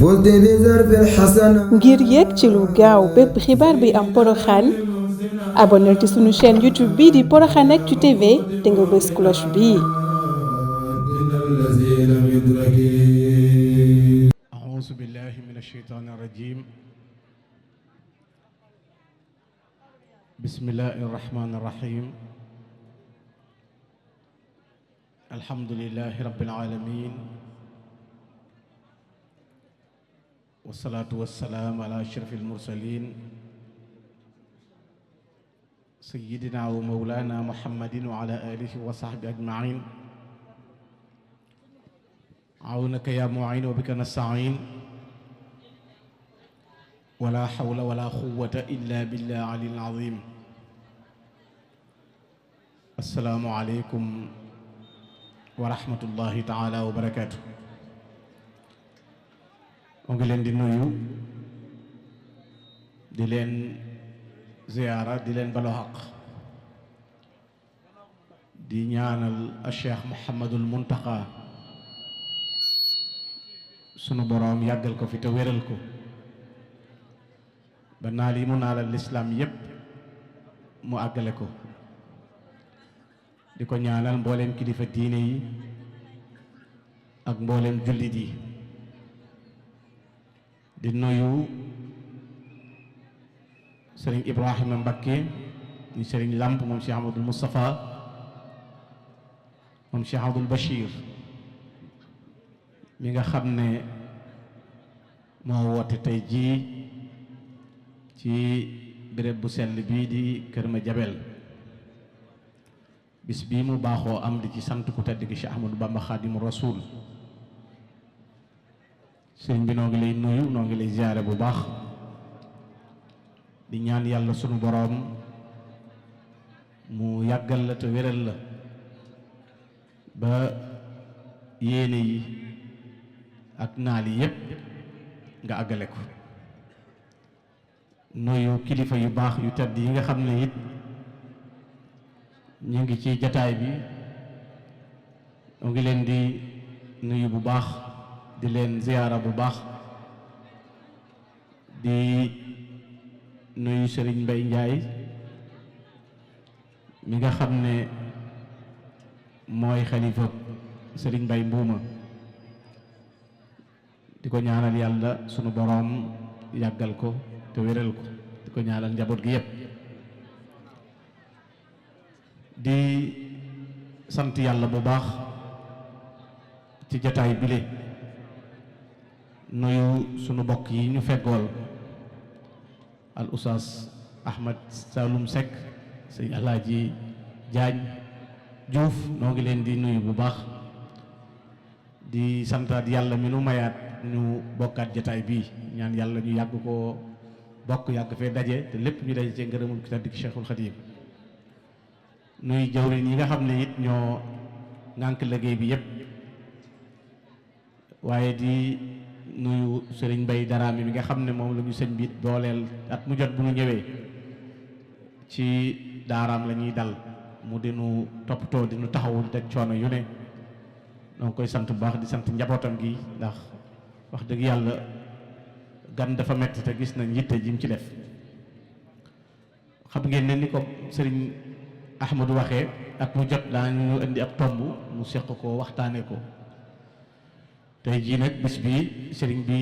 فزت بزرف الحسنة ngir yéeg ci lu gaaw bépp xibaar bi am Porokhane abonnel ci sunu chaîne YouTube bii di Porokhane Actu TV te nga bës cloche bii. إن الذين يدركي أعوذ بالله من الشيطان الرجيم بسم الله الرحمن الرحيم الحمد لله رب العالمين والصلاة والسلام على أشرف المرسلين سيدنا ومولانا محمد وعلى آله وصحبه أجمعين عونك يا معين وبك نستعين ولا حول ولا قوة إلا بالله العلي العظيم السلام عليكم ورحمة الله تعالى وبركاته ngi leen di nuyu di leen ziyaara di leen balu xaq di ñaanal Cheikh Mouhamadul Muntaqa sunu boroom yàggal ko fi te wéral ko ba naal yi mu naalal lislaam yépp mu àggale ko di ko ñaanal mbooleem kilifa diine yi ak mbooleem jullit yi di nuyu sëriñ Ibrahima Mbakke ni sëriñ Lamp moom Cheikh Amadou Moustapha moom Cheikh Abdoul Bachir mi nga xam ne moo woote tey jii ci béréb bu sell bii di Kër Madiabel bis bii mu baaxoo am di ci sant ku tedd gi Cheikh Ahmadou Bamba Khadimu Rasul sëriñ bi noo ngi lay nuyu noo ngi lay ziyaare bu baax di ñaan yàlla sunu boroom mu yàggal la te wéral la ba yéene yi ak naal yi yépp nga àggale ko nuyu kilifa yu baax yu tedd yi nga xam ne it ñu ngi ci jataay bi noo ngi leen di nuyu bu baax di leen ziyaara bu baax di nuyu Serigne Mbaye Ndiaye mi nga xam ne mooy xalifa Serigne Mbaye Mbuuma di ko ñaanal yàlla sunu boroom yàggal ko te wéral ko di ko ñaanal njaboot gi yépp di sant yàlla bu baax ci jataay bile nuyu sunu bokk yi ñu feggool al oustaz Ahmad Saloum Seck sëñ Alaaji Jaañ Juuf noo ngi leen di nuyu bu baax di santaat yàlla mi nu mayaat ñu bokkaat jataay bii ñaan yàlla ñu yàgg koo bokk yàgg fee daje te lépp ñu daje ci ngërëmul ki tedd ki Cheikhul Khadim nuy jawriñ yi nga xam ne it ñoo ngànk liggéey bi yépp waaye di nuyu sëriñ Mbay Daraame mi nga xam ne moom la ñu sëñ bi dooleel at mu jot bu ñu ñëwee ci daaraam la ñuy dal mu dinu toppatoo dinu taxawul te coono yu ne noo ngi koy sant bu baax di sant njabootam gi ndax wax dëgg yàlla gan dafa metti te gis nañ yitte jim ci def xam ngeen ne ni ko sëriñ Ahmadou waxee at mu jot daañu indi ab tomb mu seq ko waxtaane ko tey jii nag bis bi sëriñ bi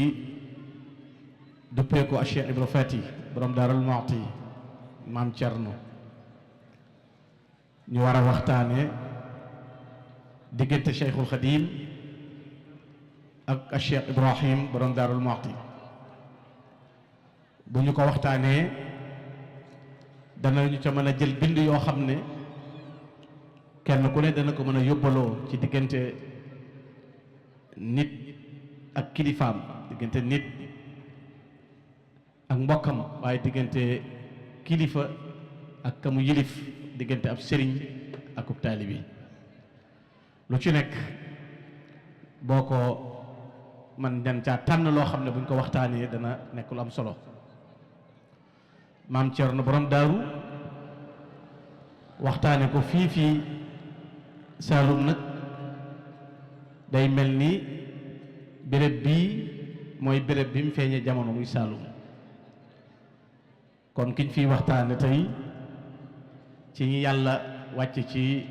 duppee ko a Cheikh Ibra Fati borom Daarul Muxti maam Cerno ñu war a waxtaane diggante Cheikhul Khadim ak a Cheikh Ibrahim borom Daarul Muxti bu ñu ko waxtaanee danañu ca mën a jël bind yoo xam ne kenn ku ne dana ko mën a yóbbaloo ci diggante nit ak kilifaam diggante nit ak mbokkam waaye diggante kilifa ak kamu yilif diggante ab sëriñ ak ub taalibi lu ci nekk boo ko man dem caa tànn loo xam ne buñ ko waxtaanee dana nekk lu am solo maam Cerno borom daaru waxtaane ko fii Saalum nag day mel ni béréb bii mooy béréb bi mu feeñee jamono muy Saalum kon kiñ fiy waxtaane tey ci ñi yàlla wàcc ci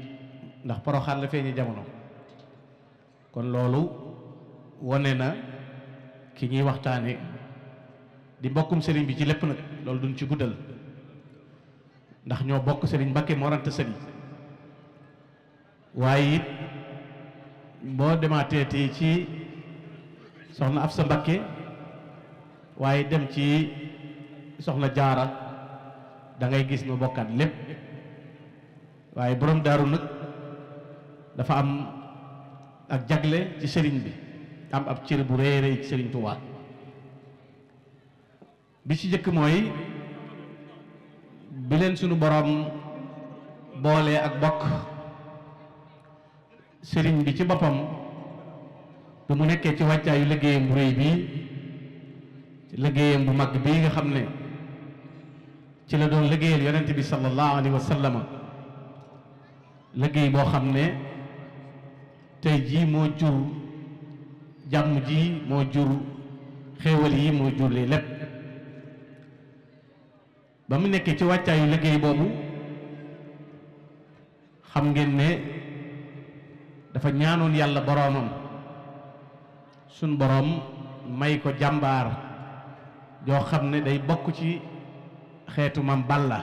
ndax Poroxaan la feeñee jamono kon loolu wone na ki ñuy waxtaane di mbokkum sëriñ bi ci lépp nag loolu duñ ci guddal ndax ñoo bokk sëriñ Mbakke Mor Anta Sali waaye it boo demaatee ci soxna Afsa Mbakke waaye dem ci soxna Jaara da ngay gis nu bokkaat lépp waaye borom daaru nag dafa am ak jagle ci sëriñ bi am ab cër bu rëy rëy ci sëriñ Tuubaa bi ci jëkk mooy bi leen sunu borom boolee ak bokk sëriñ bi ci boppam bi mu nekkee ci wàccaayu liggéeyam bu rëy bii liggéeyam bu mag bii nga xam ne ci la doon liggéeyal yonent bi sallallahu alayhi wa sallam liggéey boo xam ne tey jii moo jur jàmm ji moo jur xéewal yi moo jur lii lépp ba mu nekkee ci wàccaayu liggéey boobu xam ngeen ne dafa ñaanoon yàlla boroomam suñ boroom may ko jàmbaar joo xam ne day bokk ci xeetu Mam Balla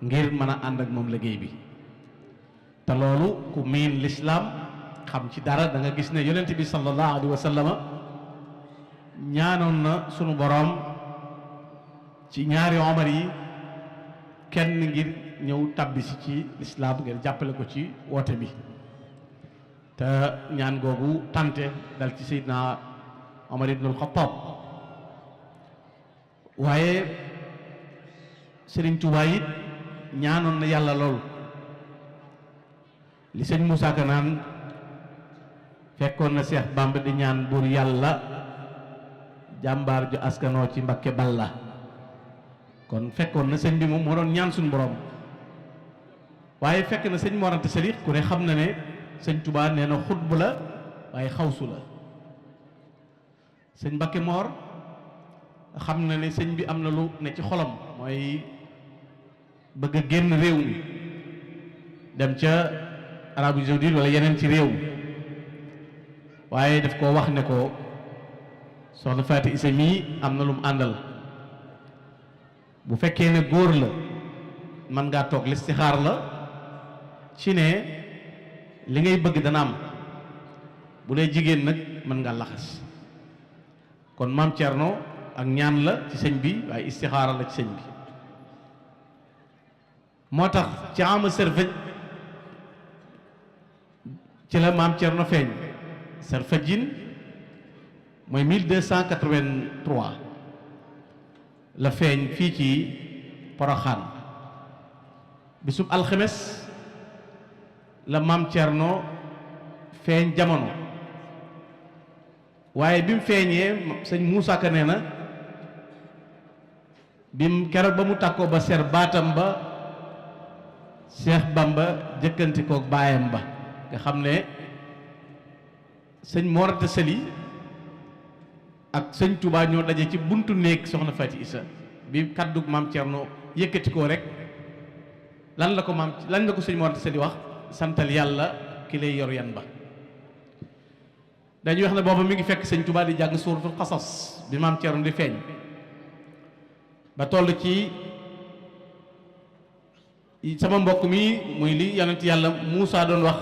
ngir mën a ànd ak moom liggéey bi te loolu ku miin lislaam xam ci dara da nga gis ne yonent bi sallallahu alayhi wa sallama ñaanoon na sunu boroom ci ñaari omar yi kenn ngir ñëw tabbisi ci lislaam ngir jàppale ko ci woote bi te ñaan googu tante dal ci Seydina Omar ibnul Xattaab waaye Sëriñ Tuubaa it ñaanoon na yàlla lool li sëñ Moussa Ka naan fekkoon na Seex Bàmba di ñaan buur yàlla jàmbaar ju askanoo ci Mbakke Balla kon fekkoon na sëñ bi moom moo doon ñaan suñu borom waaye fekk na sëñ Mor Anta Sali ku ne xam na ne sëñ Tuubaa nee na xutbu la waaye xawsu la sëñ Mbakke Mor xam na ne sëñ bi am na lu ne ci xolam mooy bëgg a génn réew mi dem ca Arabie Saoudite wala yeneen ci réew waaye daf koo wax ne ko soxna Faati Isa mii am na lu mu àndal bu fekkee ne góor la mën ngaa toog listixaar la ci ne li ngay bëgg dana am bu dee jigéen nag mën ngaa laxas kon maam Thierno ak ñaan la ci sëñ bi waaye istixaara la ci sëñ bi moo tax ci ama Serfej ci la maam Thierno feeñ Serfejin mooy 1283 la feeñ fii ci Poroxaan bisub alxames la maam Thierno feeñ jamono waaye bi mu feeñee sëñ Moussa Ka nee na bim keroog ba mu tàkkoo ba ser baatam ba Seex Bamba jëkkanti koog baayam ba nga xam ne sëñ Mor Anta Sali ak sëñ Touba ñoo daje ci buntu néeg soxna Faati Isa bi kaddu maam Thierno yëkkati koo rek lan la ko sëñ Mor Anta Sali wax santal yàlla ki lay yor yan ba dañuy wax ne booba mi ngi fekk sëñ Touba di jàng suuratul Qasas bi maam Thierno di feeñ ba toll ci sama mbokk mi muy li yonent yàlla Muusa doon wax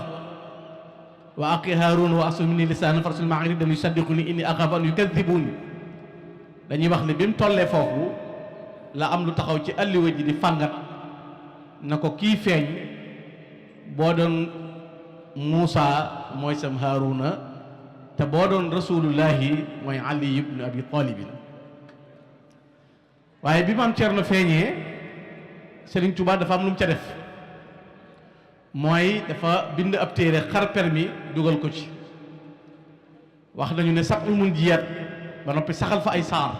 wa aqi Haarun wa aslih minni lisaanan farsil ma'i ridan yusaddiquni inni axaafu an yukaddibuun dañuy wax ne bi mu tollee foofu la am lu taxaw ci alliwa ji di fàngat na ko kii feeñ boo doon Muusa mooy sam Haaruna te boo doon rasulullahi mooy Ali ibnu Abi Talib waaye bi maam Thierno feeñee Serigne Touba dafa am lu mu ca def mooy dafa bind ab téere xar permi dugal ko ci wax nañu ne sax mun jiyaat ba noppi saxal fa ay saar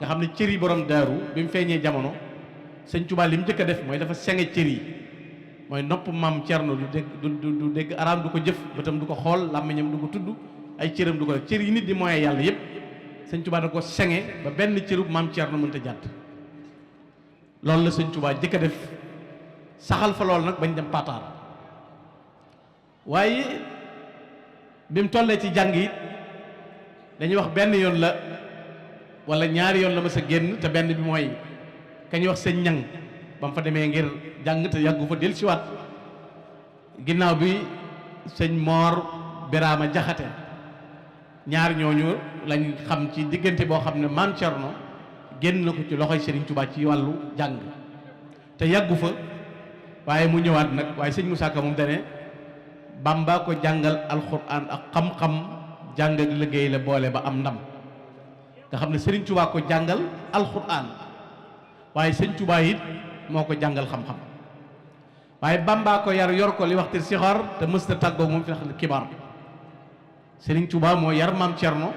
nga xam ne cër yi borom daaru bi mu feeñee jamono sëñ Touba li mu njëkk a def mooy dafa senge cër yi mooy nopp maam Thierno du dégg du dégg araam du ko jëf bëtam du ko xool làmmiñam du ko tudd ay cëram du ko def cër yi nit di mooy yàlla yépp sëñ Tuubaa da ko senge ba benn cërub maam Cerno mënta jàdd loolu la sëñ Tuubaa jëkk a def saxal fa loolu nag bañ dem Pataar waaye bi mu tollee ci jàng it dañuy wax benn yoon la wala ñaari yoon la ma sa génn te benn bi mooy ka ñuy wax sëñ ñang ba mu fa demee ngir jàng te yàggu fa del siwaat ginnaaw bi sëñ Moor Biraama Jaxate ñaar ñooñu lañ xam ci diggante boo xam ne maam Cerno génn na ko ci loxoy Serigne Touba ci wàllu jàng te yàggu fa waaye mu ñëwaat nag waaye sëñ Moussa Ka moom dane Bamba ko jàngal alxuraan ak xam-xam jàng ak liggéey la boole ba am ndam nga xam ne Serigne Touba ko jàngal alxuraan waaye sëñ Touba it moo ko jàngal xam-xam waaye Bamba ko yar yor ko li waxti sixar te mësta tàggoog moom fi xam kibar Serigne Touba moo yar maam Cerno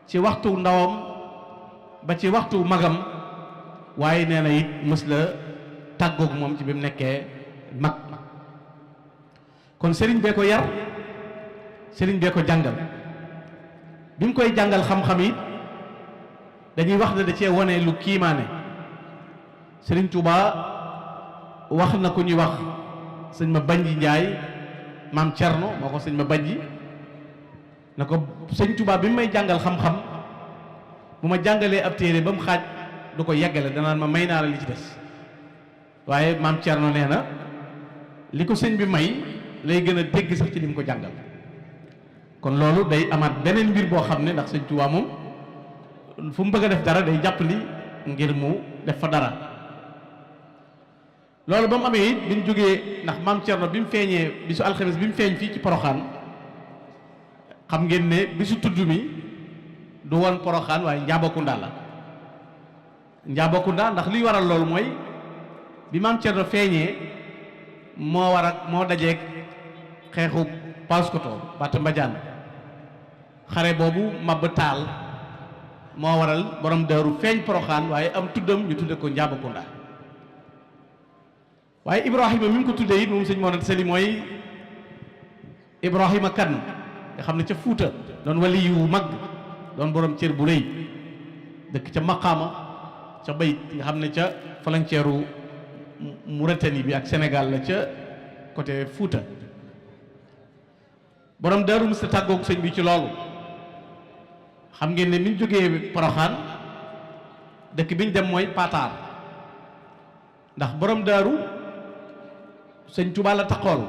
ci waxtu ndawam ba ci waxtu magam waaye nee na it mës la tàggoog moom ci bi mu nekkee mag kon Serigne bee ko yar Serigne bee ko jàngal bi mu koy jàngal xam-xam it dañuy wax ne da cee wone lu kiimaane Serigne Touba wax na ku ñuy wax sëñ ma Banji Njaay maam Cerno moo ko sëñ ma Banji na ko sëñ Touba bi mu may jàngal xam-xam bu ma jàngalee ab téere ba mu xaaj du ko yeggale danaan ma may naa la li ci des waaye maam Cerno nee na li ko sëñ bi may lay gën a dégg sax ci li mu ko jàngal kon loolu day amaat beneen mbir boo xam ne ndax sëñ Touba moom fu mu bëgg a def dara day jàppandi ngir mu def fa dara loolu ba mu amee it bi ñu jógee ndax maam Cerno bi mu feeñee bisu alxames bi mu feeñ fii ci Poroxaan xam ngeen ne bisu tudd mi du woon Poroxaan waaye Njaabakunda la Njaabakunda ndax liy waral loolu mooy bi maam Cerno feeñee moo dajeeg xeexu Paoskoto Bata Mbadiane xare boobu Maba Taal moo waral borom daaru feeñ Poroxaan waaye am tuddam ñu tudde ko Njaabakunda waaye Ibrahima mi ngi ko tuddee it moom sëñ Mor Anta Sali mooy Ibrahima kan nga xam ne ca Fuuta doon wali yu mag doon borom cër bu rëy dëkk ca Maqaama ca Bayit nga xam ne ca frontière Mauritanie bi ak Sénégal la ca côté Fuuta borom daaru mës a tàggoog sëñ bi ci loolu xam ngeen ne mi ñu jógee Poroxaan dëkk bi ñu dem mooy Pataar ndax borom daaru sëñ Tuubaa la taxool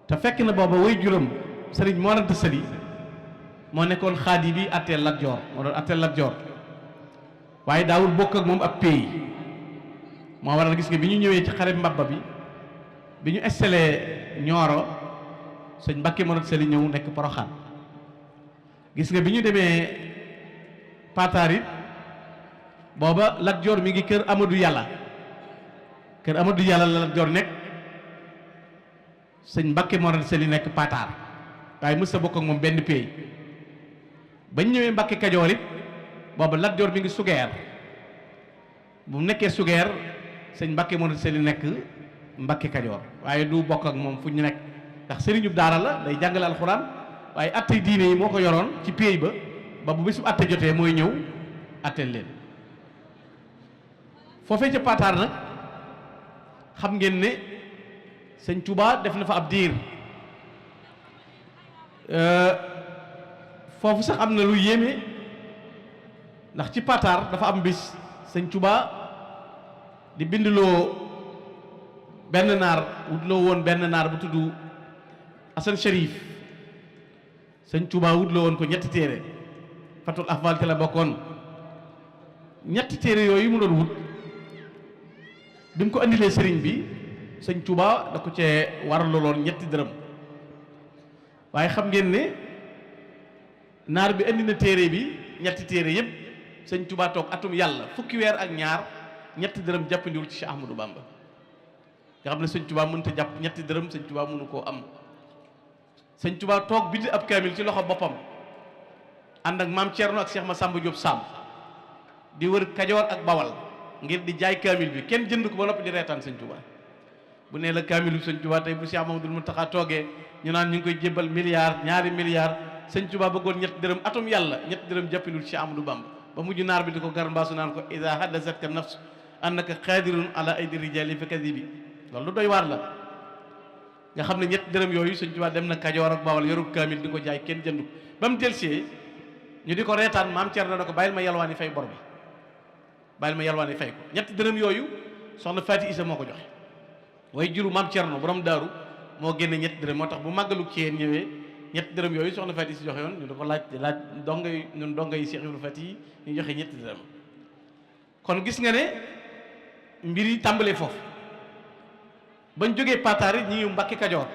te fekk na booba way juróom sëriñ Mor Anta Sali moo nekkoon xaadi bi atteel Lat Joor moo doon atteel Lat Joor waaye daawul bokk ak moom ab pays moo waral gis nga bi ñu ñëwee ci xare Mbabba bi ñu installé Ñooro sëñ Mbàkke Mor Anta Sali ñëw nekk Poroxaan gis nga bi ñu demee Pataar it booba Lat Joor mi ngi kër Amadou Yàlla la Lat Joor nekk sëñ Mbàkke Mor Anta Sali nekk Pataar waaye mës sa bokk ak moom benn pays bañ ñëwee Mbàkke Kajoor it booba Lat Joor mi ngi Sugeer bu nekkee Sugeer sëñ Mbàkke Mor Anta Sali nekk Mbàkke Kajoor waaye du bokk ak moom fu ñu nekk ndax sëriñub daara la day jàngale alxuraan waaye atte diine yi moo ko yoroon ci pays ba bu bisu atte jotee mooy ñëw atteel leen foofee ca Pataar nag xam ngeen ne sëñ Touba def na fa ab diir foofu sax am na lu yéeme ndax ci Pataar dafa am bis sëñ Touba di bindloo benn naar wutloo woon benn naar bu tudd Asan Sharif sëñ Touba wutloo woon ko ñetti téere Fatul Afval te la bokkoon ñetti téere yooyu mu doon wut bi mu ko andilee sëriñ bi sëñ Touba da ko cee waraloon ñetti dërëm waaye xam ngeen ne naar bi andi na téere bi ñetti téere yépp sëñ Touba toog atum yàlla fukki weer ak ñaar ñetti dërëm jàppandiwul ci Cheikh Ahmadou Bamba nga xam ne sëñ Touba mënut a jàpp ñetti dërëm sëñ Touba mënu koo am sëñ Touba toog bind ab kaamil ci loxo boppam ànd ak maam Thierno ak Cheikh Massamba Diop Sam di wër Kajoor ak Bawal ngir di jaay kaamil bi kenn jënd ko ba noppi di reetaan sëñ Touba bu nee la kaamilu sëñ Touba tey bu Cheikh Mamadou Mountakha toogee ñu naan ñu ngi koy jébbal milliard ñaari milliard sëñ Tuubaa bëggoon ñett dërëm atum yàlla ñett dërëm jàppilul ci Amadou Bamba ba mujj naar bi di ko gar mbaasu naan ko ida haddasatka nafsu annaka qadirun ala aydi rijali fa kadibi loolu lu doy waar la nga xam ne ñett dërëm yooyu sëñ Tuubaa dem na Kajoor ak Bawol yorub kaamil di ko jaay kenn jëndu ko ba mu delsee ñu di ko reetaan maam Cerno na ko bàyyil ma yalwaani fay bor bi bàyyil ma yalwaani fay ko ñetti dërëm yooyu soxna Faati Isa moo ko joxe waaye juru maam Cerno borom daaru moo génne ñetti dërëm moo tax bu màggalu Ceen ñëwee ñetti dërëm yooyu soxna Faati Isa joxe yoon ñu di ko laaj dongay ñun dongay Cheikh Ibrahima Faati yi ñu joxe ñetti dërëm kon gis nga ne mbir yi tàmbalee foofu bañ jógee Pataar ñi ngi Mbàkke Kajoor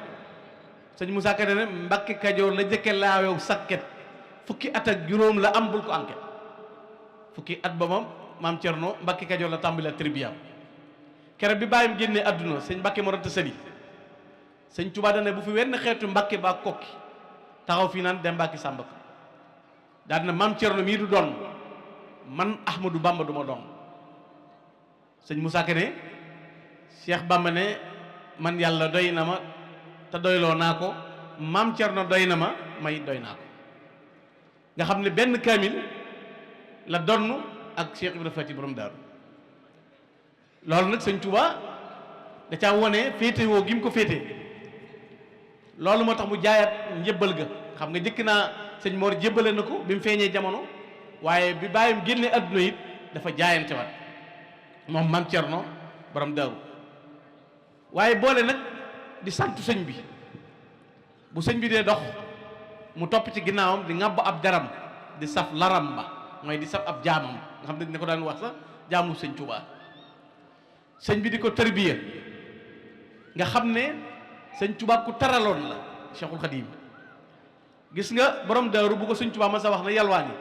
sëñ Moussa Ka ne Mbàkke Kajoor la jëkke laawew sakket fukki at ak juróom la am bul ko enquête fukki at ba moom maam Cerno Mbàkke Kajoor la tàmbalee tribiam keroog bi bàyyim génnee àdduna sëñ Mbàkke Mor Anta Sali sëñ Tuubaa dane bu fi wenn xeetu Mbàkke baa kokki taxaw fii naan dem Mbàkke Sàmba Ka daal na maam Cerno mii du doon man Ahmadou Bamba du ma doon sëñ Moussa Ka ne Cheikh Bamba ne man yàlla doy na ma te doyloo naa ko maam Cerno doy na ma may doy naa ko nga xam ne benn kaamil la donn ak Cheikh Ibrahima Fati borom daaru loolu nag sëñ Touba da caa wone féete woo gi mu ko féete loolu moo tax mu jaayaat njëbbal ga xam nga jëkk naa sëñ Mor jébbale na ko bi mu feeñee jamono waaye bi bàyyim génne adduna it dafa jaayante wat moom maam Cerno borom daaru waaye boole nag di sant sëñ bi bu sëñ bi dee dox mu topp ci ginnaawam di ŋàbb ab daram di saf laram ba mooy di saf ab jaamam nga xam ne ko daan wax sax jaamu sëñ Tuubaa sëñ bi di ko tërbiya nga xam ne sëñ Tuubaa ku taraloon la Cheikhul Khadim gis nga borom daaru bu ko sëñ Tuubaa ma sa wax na yalwaani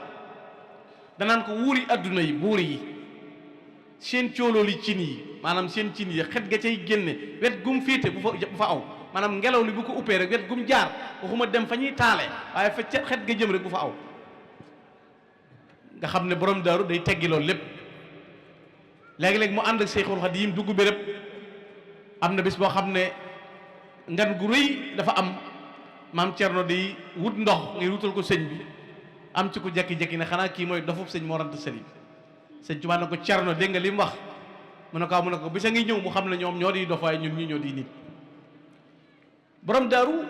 danaan ko wuuri adduna yi buur yi seen coolooli cin yi maanaam seen cin yi xet ga cay génne wet gum féete bu fa aw maanaam ngelaw li bu ko uppee rek wet gum jaar waxuma dem fa ñuy taale waaye fa xet ga jëm rek bu fa aw nga xam ne borom daaru day teggi loolu lépp léegi-léegi mu ànd ak Seexul Xadiim dugg béréb am na bis boo xam ne ngan gu rëy dafa am maam Cerno di wut ndox ngir wutal ko sëñ bi am ci ku jekki-jekki ne xanaa kii mooy dofub sëñ Mor Anta Sali sëñ Tuubaa na ko Cerno dégg nga li mu wax mu ne ko mu ne ko bisa ngi ñëw mu xam ne ñoom ñoo di dof waaye ñun ñi ñoo di nit borom daaru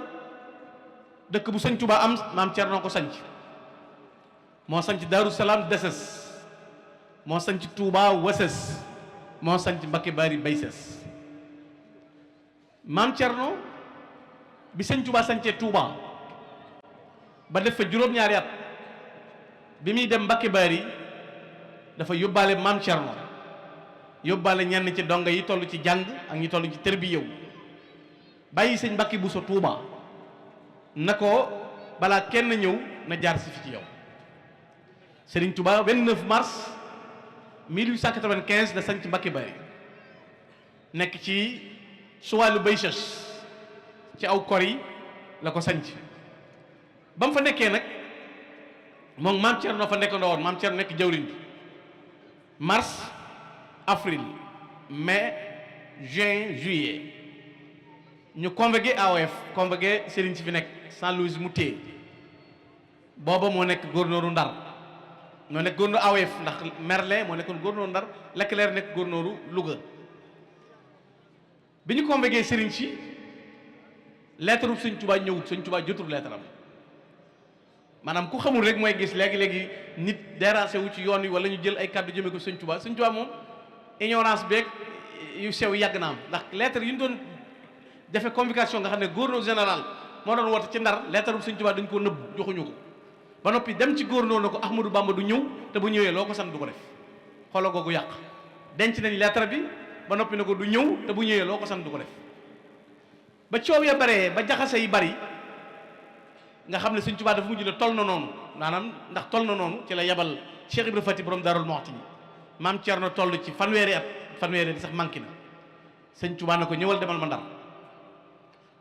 dëkk bu sëñ Tuubaa am maam Cerno ko sanc moo sanc Daaru Salaam deses moo sanc Tuubaa wases moo sanc Mbakke Bari bayses maam Cerno bi sëñ Tuubaa sancee Tuubaa ba def fa juróom-ñaari at bi muy dem Mbakke Bari dafa yóbbaale maam Cerno yóbbaale ñenn ci donga yi toll ci jàng ak ñi toll ci tërbiyewu bàyyi sëñ Mbàkke Buso Tuubaa na ko balaa kenn ñëw na jaar si fi ci yow Sëriñ Tuubaa 29 mars 1895 la sanc Mbakke Bari nekk ci suwaalu Baysas ci aw kor yi la ko sanc ba mu fa nekkee nag moom maam Cerno fa nekkandoo woon maam Cerno nekk jawriñ bi mars avril mai juin juillet ñu convoqué AOF convoqué sëriñ si fi nekk Saint-Louis mu téye booba moo nekk gouverneur Ndar moo nekk gouverneur AOF ndax Merlin moo nekkoon gouverneur Ndar Leclerc nekk gouverneur Louga bi ñu convoqué sëriñ si lettre sëñ Tuubaa ñëwut sëñ Tuubaa jotul lettre am maanaam ku xamul rek mooy gis léegi-léegi nit dérangé wu ci yoon wi wala ñu jël ay kàddu jëmee ko sëñ Tuubaa moom ignorance beeg yu sew yàgg na am ndax lettre yi ñu doon defe convocation nga xam ne gouverneur général moo doon woote ci Ndar lettre bu sëñ Tuubaa dañ ko nëbb joxuñu ko ba noppi dem ci gouverneur na ko Ahmadou Bamba du ñëw te bu ñëwee loo ko sant du ko def xooloo googu yàq denc nañ lettre bi ba noppi ne ko du ñëw te bu ñëwee loo ko sant du ko def ba coow ya baree ba jaxase yi bari nga xam ne sëñ Tuubaa dafa mujj ne toll na noonu maanaam ndax toll na noonu ci la yabal Cheikh Ibrahima Fati borom Daarul Muxti maam Cerno toll ci fanweeri at sax manqué na sëñ Tuubaa na ko ñëwal demal ma Ndar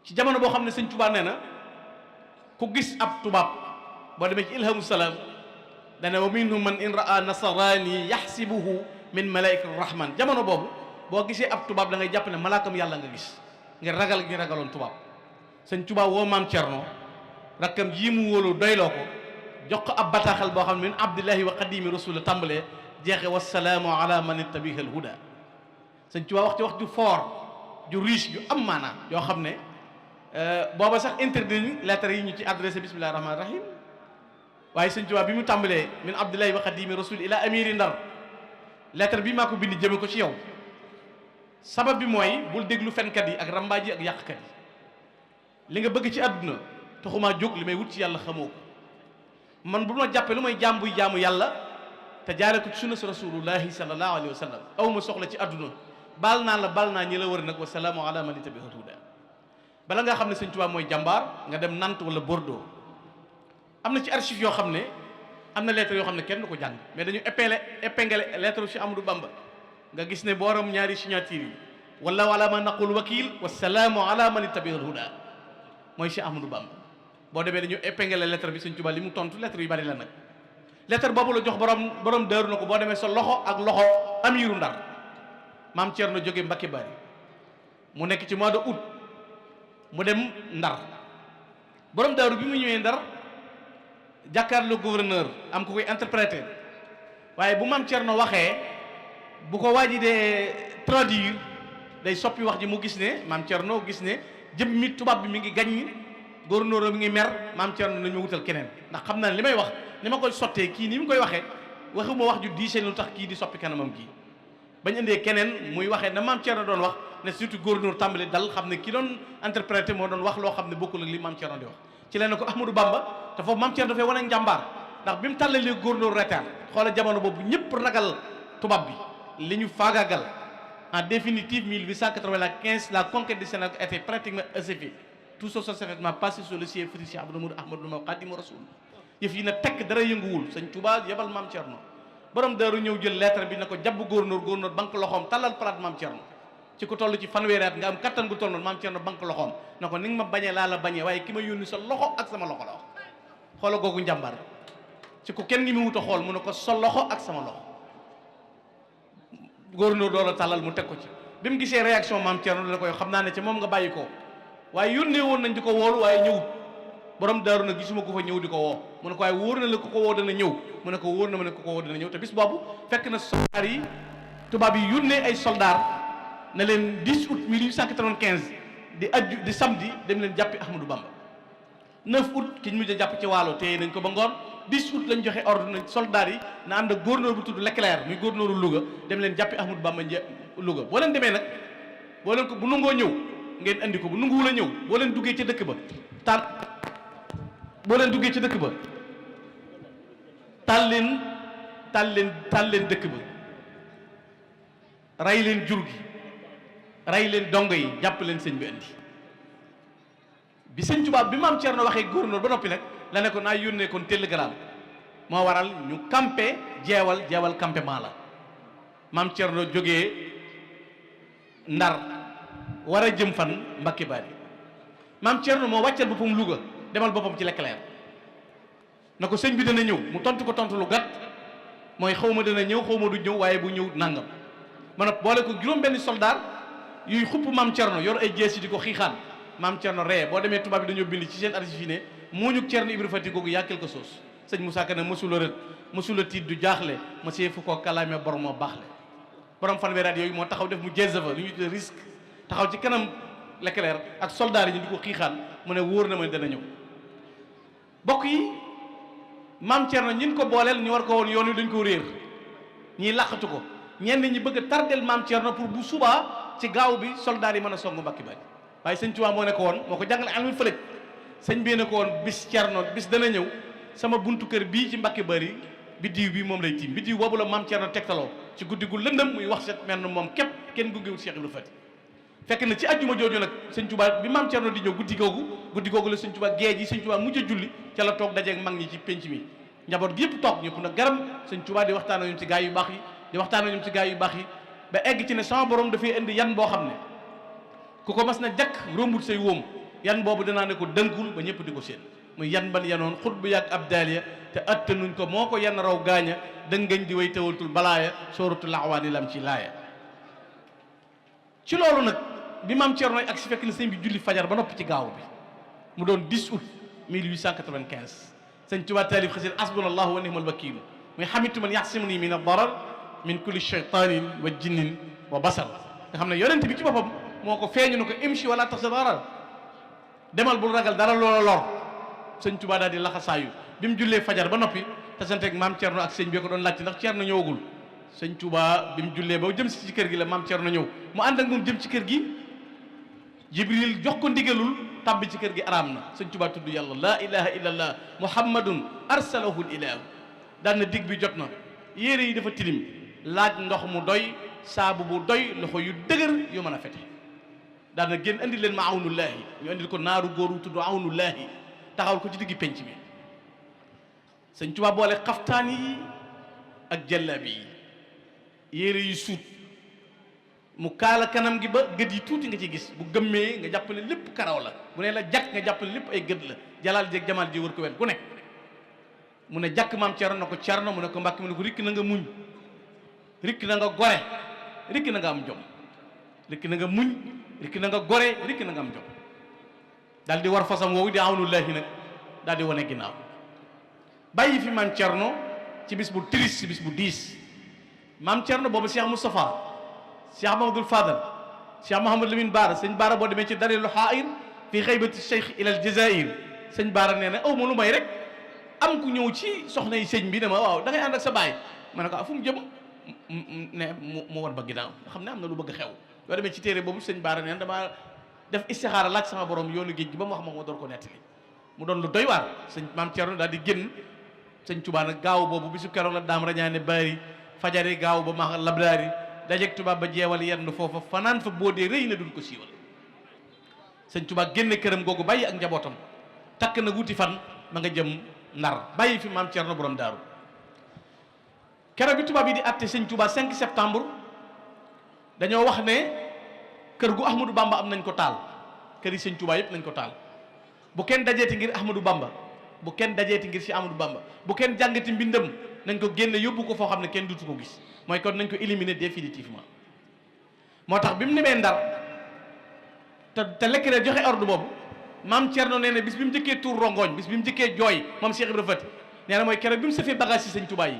ci jamono boo xam ne sëñ Tuubaa nee na ku gis ab tubaab boo demee ci ilhamu salaam dana wa minhum man in raa nasarani yaxsibuhu min malaika rahman jamono boobu boo gisee ab tubaab da ngay jàpp ne malaakam yàlla nga gis ngir ragal gi ragaloon tubaab sëñ Tuubaa woo maam Cerno rakkam jii mu wóolu doyloo ko jox ko ab bataaxal boo xam ne min abdillahi wa qadimi rasul la tàmbalee jeexe wasalaamu ala man ittabiha al huda. sëñ Tuubaa wax ci wax ju fort ju riche ju am maanaa yoo xam ne booba sax interdit ñu lettres yi ñu ci adressé bismillahi rahmaani rahim, waaye sëñ Tuubaa bi mu tàmbalee min abdillahi wa qadimi rasul ila amiri ndar, lettre bi maa ko bind jëme ko ci yow. sabab bi mooy bul déglu fenkat yi ak rambaaj yi ak yàqkat yi. li nga bëgg ci àdduna taxumaa jóg, li may wut ci yàlla xamoo ko. man bu ma jàppee lu may jaam buy jaamu yàlla te jaare ko ci sunna si rasulullahi sallallahu alayhi wa sallam, aw ma soxla ci àdduna. baal naa la baal naa ñi la wër nag wasalaamu ala man ittabi'a huda. bala nga xam ne sëñ Tuubaa mooy jàmbaar nga dem Nantes wala Bordeaux. am na ci archive yoo xam ne am na lettre yoo xam ne kenn du ko jàng, mais dañu épinglé lettre ci Amadou Bamba nga gis ne booram ñaari signature yi wallahu ala ma naqul wakil wasalaamu ala man ittabi'a huda mooy Cheikh Ahmadou Bamba. boo demee dañu épinglé lettre bi sëñ Tuubaa li mu tontu lettre yu bari la nag. lettre boobu la jox borom daaru na ko boo demee sa loxo ak loxo amiru Ndar maam Thierno jóge Mbacké Bari mu nekk ci mois de août mu dem Ndar. borom daaru bi mu ñëwee Ndar jàkkaarloo gouverneur am ko koy interpréter, waaye bu maam Thierno waxee bu ko waaji dee traduire day soppi wax ji mu gis ne maam Thierno gis ne jëm mi tubaab bi mi ngi gañ gouverneur mi ngi mer, maam Thierno nañu wutal keneen ndax xam naa ne li may wax ni ma koy sottee kii ni mu koy waxee waxuma wax ju diise lu tax kii di soppi kanamam kii. bañ indee keneen muy waxee na maam Thierno doon wax ne surtout gouverneur tàmbali dal xam ne ki doon interprété moo doon wax loo xam ne bokkul ak li maam Thierno di wax. ci leen ko Ahmadou Bamba te foofu maam Thierno dafay wane njàmbaar ndax bi mu tàllalee gouverneur retard xoola jamono boobu ñëpp ragal tubaab bi li ñu faagaagal en définitive 1895 la conquête du Sénégal était pratiquement achevée. tout ça s'est passé sur le ciel fëti Cheikh Abdou Ahmadou Bamba Khadimu Rasul. yëf yi na tekk dara yënguwul sëñ Touba yebal maam Thierno borom daaru ñëw jël lettre bi na ko jàpp gouverneur banque loxoom tallal palaat maam Thierno ci ko toll ci fanweeri at nga am kattan gu toll noonu maam Thierno banque loxoom na ko ni nga ma bañee laa la bañee waaye ki ma yónni sa loxo ak sama loxo la wax. xoola googu njàmbar ci ko kenn ngi mu wut a xool mu ne ko sa loxo ak sama loxo. gouverneur doo la tàllal mu teg ko ci bi mu gisee réaction maam Thierno la koy xam naa ne ci moom nga bàyyi ko waaye yónnee woon nañ di ko woolu waaye ñëwut. borom daaru nag gisuma ko fa ñëw di ko woo mu ne ko waaye wóor na la ko woo dana ñëw mu ne ko wóor na ma ne ko woo dana ñëw te bis boobu fekk na soldaar yi tubaab yi yónnee ay soldaar ne leen 10 août 1895 di samedi dem leen jàppi Ahmadou Bamba 9 août ki ñu mujj a jàpp ci waalo téye nañ ko ba ngoon 10 août lañ joxe ordre na soldaar yi na ànd ak gouverneur bu tudd Leclerc muy gouverneur Louga dem leen jàppi Ahmadou Bamba Louga boo leen demee nag boo leen ko bu nungoo ñëw ngeen andi ko bu nunguwul a ñëw boo leen duggee ca dëkk ba boo leen duggee ci dëkk ba taal leen dëkk ba rey leen jur gi rey leen dongo yi jàpp leen sëñ bi andi bi sëñ Tuubaa bi maam Thierno waxee gouverneur ba noppi nag la ne ko naa yónnee kon télégramme moo waral ñu campé jeewal campement la maam Thierno jógee Ndar war a jëm fan Mbacké Bari maam Thierno moo wàccal boppam Louga demal boppam ci Leclerc na ko sëñ bi dana ñëw mu tontu ko tontu lu gàtt mooy xaw ma dana ñëw xaw ma du ñëw waaye bu ñëw nangam ma ne boole ko juróom benn soldat yuy xupp maam Thierno yor ay jeesi di ko xiixaan maam Thierno ree boo demee tubaab bi dañoo bind ci seen archive ne moo ñu Thierno Ibra Fati googu yaa quelque chose sëñ Moussa Ka ne mësula rët mësula tiit du jaaxle monsieur fu ko kalaame borom moo baaxle borom fanweeri at yooyu moo taxaw def mu jezava lu ñu tuddee risque taxaw ci kanam Leclerc ak soldat yi ñu di ko xiixaan mu ne wóor na ma dana ñëw bokk yi maam Thierno ñin ko booleel ñu war ko woon yoon wi dañ ko réer ñii làqatu ko ñenn ñi bëgg a tardel maam Thierno pour bu subaa ci gaaw bi soldat yi mën a songu Mbacké Bari waaye sëñ Tuubaa moo ne ko woon moo ko jàngale almul fëlëj sëñ bi ne ko woon bis Thierno bis dana ñëw sama buntu kër bii ci Mbacké Bari biddiw bi moom lay tiim biddiw boobu la maam Thierno tegtaloo ci guddi gu lëndëm muy wax set mel na moom képp kenn guggewul Cheikh Ibra Fati fekk na ci àjjuma jooju nag sëñ Tuubaa bi maam Thierno di ñëw guddi googu la sëñ Tuubaa géej yi sëñ Tuubaa mujj a julli ca la toog dajeeg mag ñi ci penc mi njaboot gi yëpp toog ñëpp nag garam sëñ Tuubaa di waxtaan ak ñoom ci gaay yu baax yi di waxtaan ak ñoom ci gaay yu baax yi ba egg ci ne sama borom dafay indi yan boo xam ne ku ko mas na jakk rombut say wóom yan boobu danaa ne ko dënkul ba ñëpp di ko seen muy yan ban yanoon xut bu yàgg ab daaliya te attanuñ ko moo ko yan raw gaaña dëngañ di way tawaltul balaaya sooratul awaani lam ci laaya ci loolu nag bi maam Thierno ak si fekk na sëñ bi julli fajar ba noppi ci gaaw bi mu doon 10 août 1895 sëñ Tuubaa taalif xasida hasbunallahu wa ni'mal wakiil muy xamitu man yaxsimuni min ad-darar min kulli shaytanin wa jinnin wa basar nga xam ne yonent bi ci boppam moo ko feeñu na ko imshi wala taxsha darar demal bul ragal dara loola lor sëñ Tuubaa daal di laxasaayu bi mu jullee fajar ba noppi tasanteeg maam Thierno ak sëñ bi ko doon laajte ndax Thierno ñëwagul sëñ Tuubaa bi mu jullee ba jëm si ci kër gi la maam Thierno ñëw mu ànd ak moom jëm ci kër gi Jibril jox ko ndigalul tàbbi ci kër gi araam na sëñ Tuubaa tudd yàlla laa ilaha illallah muhammadun arsalahu l ilahu daan na dig bi jot na yére yi dafa tilim laaj ndox mu doy saabu bu doy loxo yu dëgër yu mën a fete daan na génn andi leen ma awnullaahi ñu andil ko naaru góoru tudd awnullaahi taxawal ko ci diggi penc mi sëñ Tuubaa boole xaftaan yi ak jàllabi yi yére yu suut mu kaala kanam gi ba gët yi tuuti nga ci gis bu gëmmee nga jàpp ne lépp karaw la bu ne la jàkk nga jàpp ne lépp ay gët la jalaal jeeg jamaal ji wër ko wet ku nekk mu ne jàkk maam Cerno na ko Cerno mu ne ko Mbàkke mu ne ko rikk na nga muñ rikk na nga gore rikk na nga am jom rikk na nga muñ rikk na nga gore rikk na nga am jom daal di war fasam woowu di awnullaahi nag daal di wane ginnaaw bàyyi fi maam Cerno ci bis bu triste ci bis bu diis maam Cerno boobu Cheikh Moustapha Cheikh Mahamadul Fadal Cheikh Mouhamadou Lamine Baara sëñ Baara boo demee ci dalilu xaayir fii xaybati cheikh ilal jazair sëñ Baara nee na aw ma lu may rek am ku ñëw ci soxna yi sëñ bi ne ma waaw da ngay ànd ak sa baay ma ne ko fu mu jëm ne mu wan ba ginnaaw nga xam ne am na lu bëgg xew yoo demee ci téere boobu sëñ Baara nee na dama def istixaara laaj sama borom yoonu géej gi ba mu wax ma door ko nettali mu doon lu doy waar sëñ maam Thierno daal di génn sëñ Tuubaa nag gaaw boobu bisu keroog la daam rañaane bari fajari gaaw ba ma labdaari dajeeg tubaab ba jeewal yenn foofa fanaan fa boo dee rëy na duñ ko siiwal sëñ Tuubaa génne këram googu bàyyi ak njabootam takk na wuti fan ma nga jëm Ndar bàyyi fi maam Thierno borom daaru keroog bi tubaab yi di àtte sëñ Tuubaa 5 septembre dañoo wax ne kër gu Ahmadou Bamba am nañ ko taal kër yi sëñ Tuubaa yëpp nañ ko taal bu kenn dajeeti ngir Ahmadou Bamba bu kenn dajeeti ngir si Ahmadou Bamba bu kenn jàngati mbindam nañ ko génne yóbbu ko foo xam ne kenn dutu ko gis mooy kon nañ ko éliminer définitivement moo tax bi mu nemee Ndar te lekk ne joxe ordre boobu maam Thierno nee na bis bi mu njëkkee tuur rongoñ bis bi mu njëkkee jooy moom Cheikh Ibrahima Fati nee na mooy keroog bi mu safee bagage si sëñ Tuubaa yi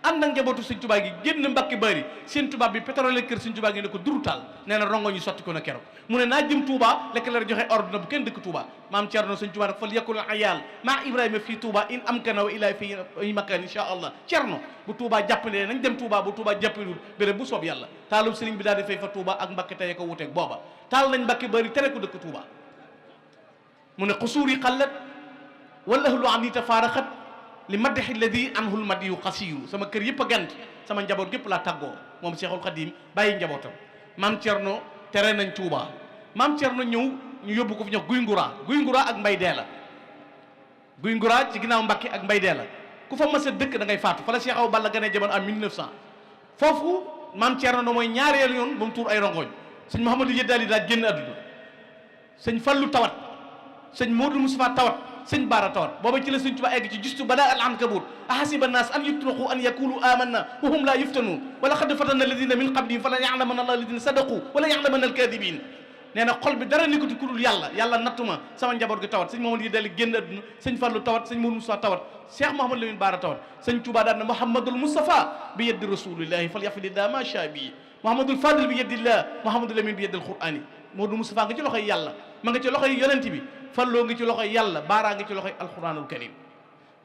ànd ak njabootu sëñ Tuubaa gi génn Mbàkke Bari seen tubaab bi pétrole kër sëñ Tuubaa gi ne ko duru taal nee na rongoñ yi sotti ko na keroog mu ne naa jëm Touba lekk la joxe ordre na bu kenn dëkk Touba maam Thierno sëñ Tuubaa nag fal yakul ayal maa Ibrahima fii Touba in amkana wa ilaa fii makaan insha allah Thierno bu Touba jàppandee nañ dem Touba bu Touba jàppandul béréb bu soob yàlla taalum sëriñ bi daal di fay fa Touba ak Mbàkke teye ko wuteeg booba taal nañ Mbàkke Bari tere ko dëkk Touba mu ne xusuur yi xallat wala ahlu an yi tafaaraxat li maddaxi alladi anhul madiyu xasiiru sama kër yëpp a gant sama njaboot gépp laa tàggoo moom Cheikhul Khadim bàyyi njabootam maam Thierno tere nañ Touba maam Thierno ñëw ñu yóbbu ko fi ñox guy ngura ak mbay dee la guy ngura ci ginnaaw Mbàkke ak mbay dee la ku fa mas a dëkk da ngay faatu fa la Cheikh Awa Balla gane jamono en 1900 foofu maam Thierno no mooy ñaareelu yoon ba mu tuur ay rongoñ sëñ Mouhamadou Yeddaali daa génn àdduna sëñ Fallu tawat sëñ Modou Moustapha tawat sëñ Baara tawat booba ci la sëñ Tuubaa egg ci justu bala al ankabut ahasiba annaas an yutraku an yaqulu amanna wa hum la yuftanun wala qad fatanna alladina min qablihim fala ya'lamanna allahu alladina sadaqu wala ya'lamanna alkadibin nee na xol bi dara ni ko ti kudul yàlla yàlla nattuma sama njaboot gi tawat sëñ Mamadou yi dali génn adduna sëñ Fallu tawat sëñ Modou Moustapha tawat Cheikh Mouhamadou Lamine Baara tawat sëñ Tuubaa daan na Mouhamadul Moustapha bi yeddi rasulillahi fal yafidillah ma sha bi Mouhamadul Fadil bi yeddillah Mouhamadou Lamine bi yeddil qur'ani Modou Moustapha nga ci loxoy yàlla ma nga ci loxoy yonent bi Falloo ngi ci loxoy yàlla Baaraa ngi ci loxoy alquranul karim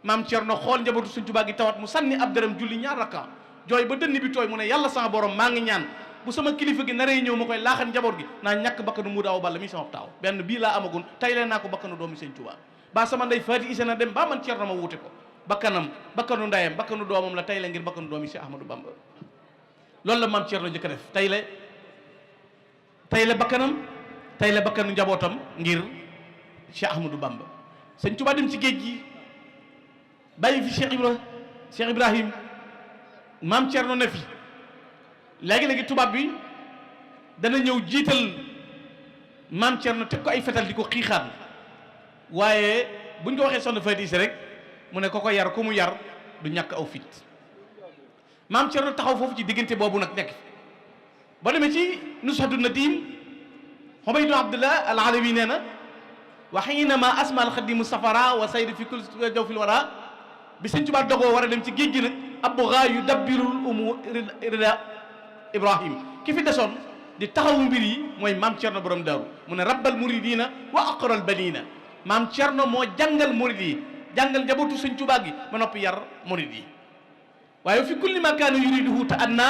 maam Thierno xool njabootu sëñ Tuubaa gi tawat mu sànni ab dërëm julli ñaar rakka jooy ba dënn bi tooy mu ne yàlla sama borom maa ngi ñaan bu sama kilifa gi naree ñëw ma koy laaxan njaboot gi naa ñàkk bakkanu Muudu Awa Balla mi sama taaw benn bii laa amagun tay leen naa ko bakkanu doomi sëñ Tuubaa ba sama ndey Faati Isa na dem ba man Thierno ma wuute ko bakkanu ndeyam bakkanu doomam la tay la ngir bakkanu doomi Cheikh Ahmadou Bamba loolu la maam Thierno njëkk a def tay la bakkanam tay la bakkanu njabootam ngir Cheikh Ahmadou Bamba sëñ Tuubaa dem ci géej gi bàyyi fi Cheikh Ibrahim maam Thierno ne fi léegi tubaab bi dana ñëw jiital maam Thierno teg ko ay fetal di ko xiixaan waaye buñ ko waxee soxna Faty Isseu rek mu ne ko yar ku mu yar du ñàkk aw fit maam Thierno taxaw foofu ci diggante boobu nag nekk ba demee ci Nushatun Nadim Humaydu Abdullah al Alawi nee na wa xiinama asma alxadimu safara wa sayri fi kul jaw fil wara bi sëñ Tuubaa dogoo war a dem ci géej gi nag abgaa yu dabbirul umur rida ibrahim ki fi desoon di taxawu mbir yi mooy maam Cerno borom daaru mu ne rabbal muridina wa aqral banina maam Cerno moo jàngal murid yi jàngal njabootu sëñ Tuubaa gi ba noppi yar murid yi waaye fi kulli ma kaana yuriduhu ta anna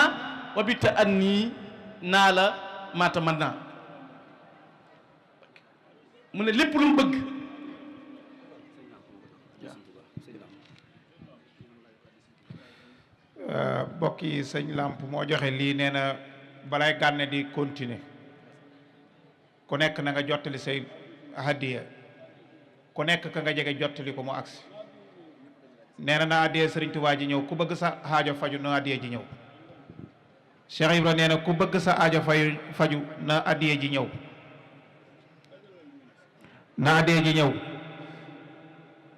wa bi ta anni naa la maata man naa mu ne lépp lu mu bëgg mbokk yi sëñ Lamp moo joxe lii nee na balay gànne di continuer ku nekk na nga jottali say hadiya ku nekk ka nga jege jottali ko mu agsi nee na hadiya Sëriñ Tuubaa ji ñëw ku bëgg sa aajo faju na hadiya ji ñëw Cheikh Ibra nee na ku bëgg sa aajo faju na hadiya ji ñëw na hadiya ji ñëw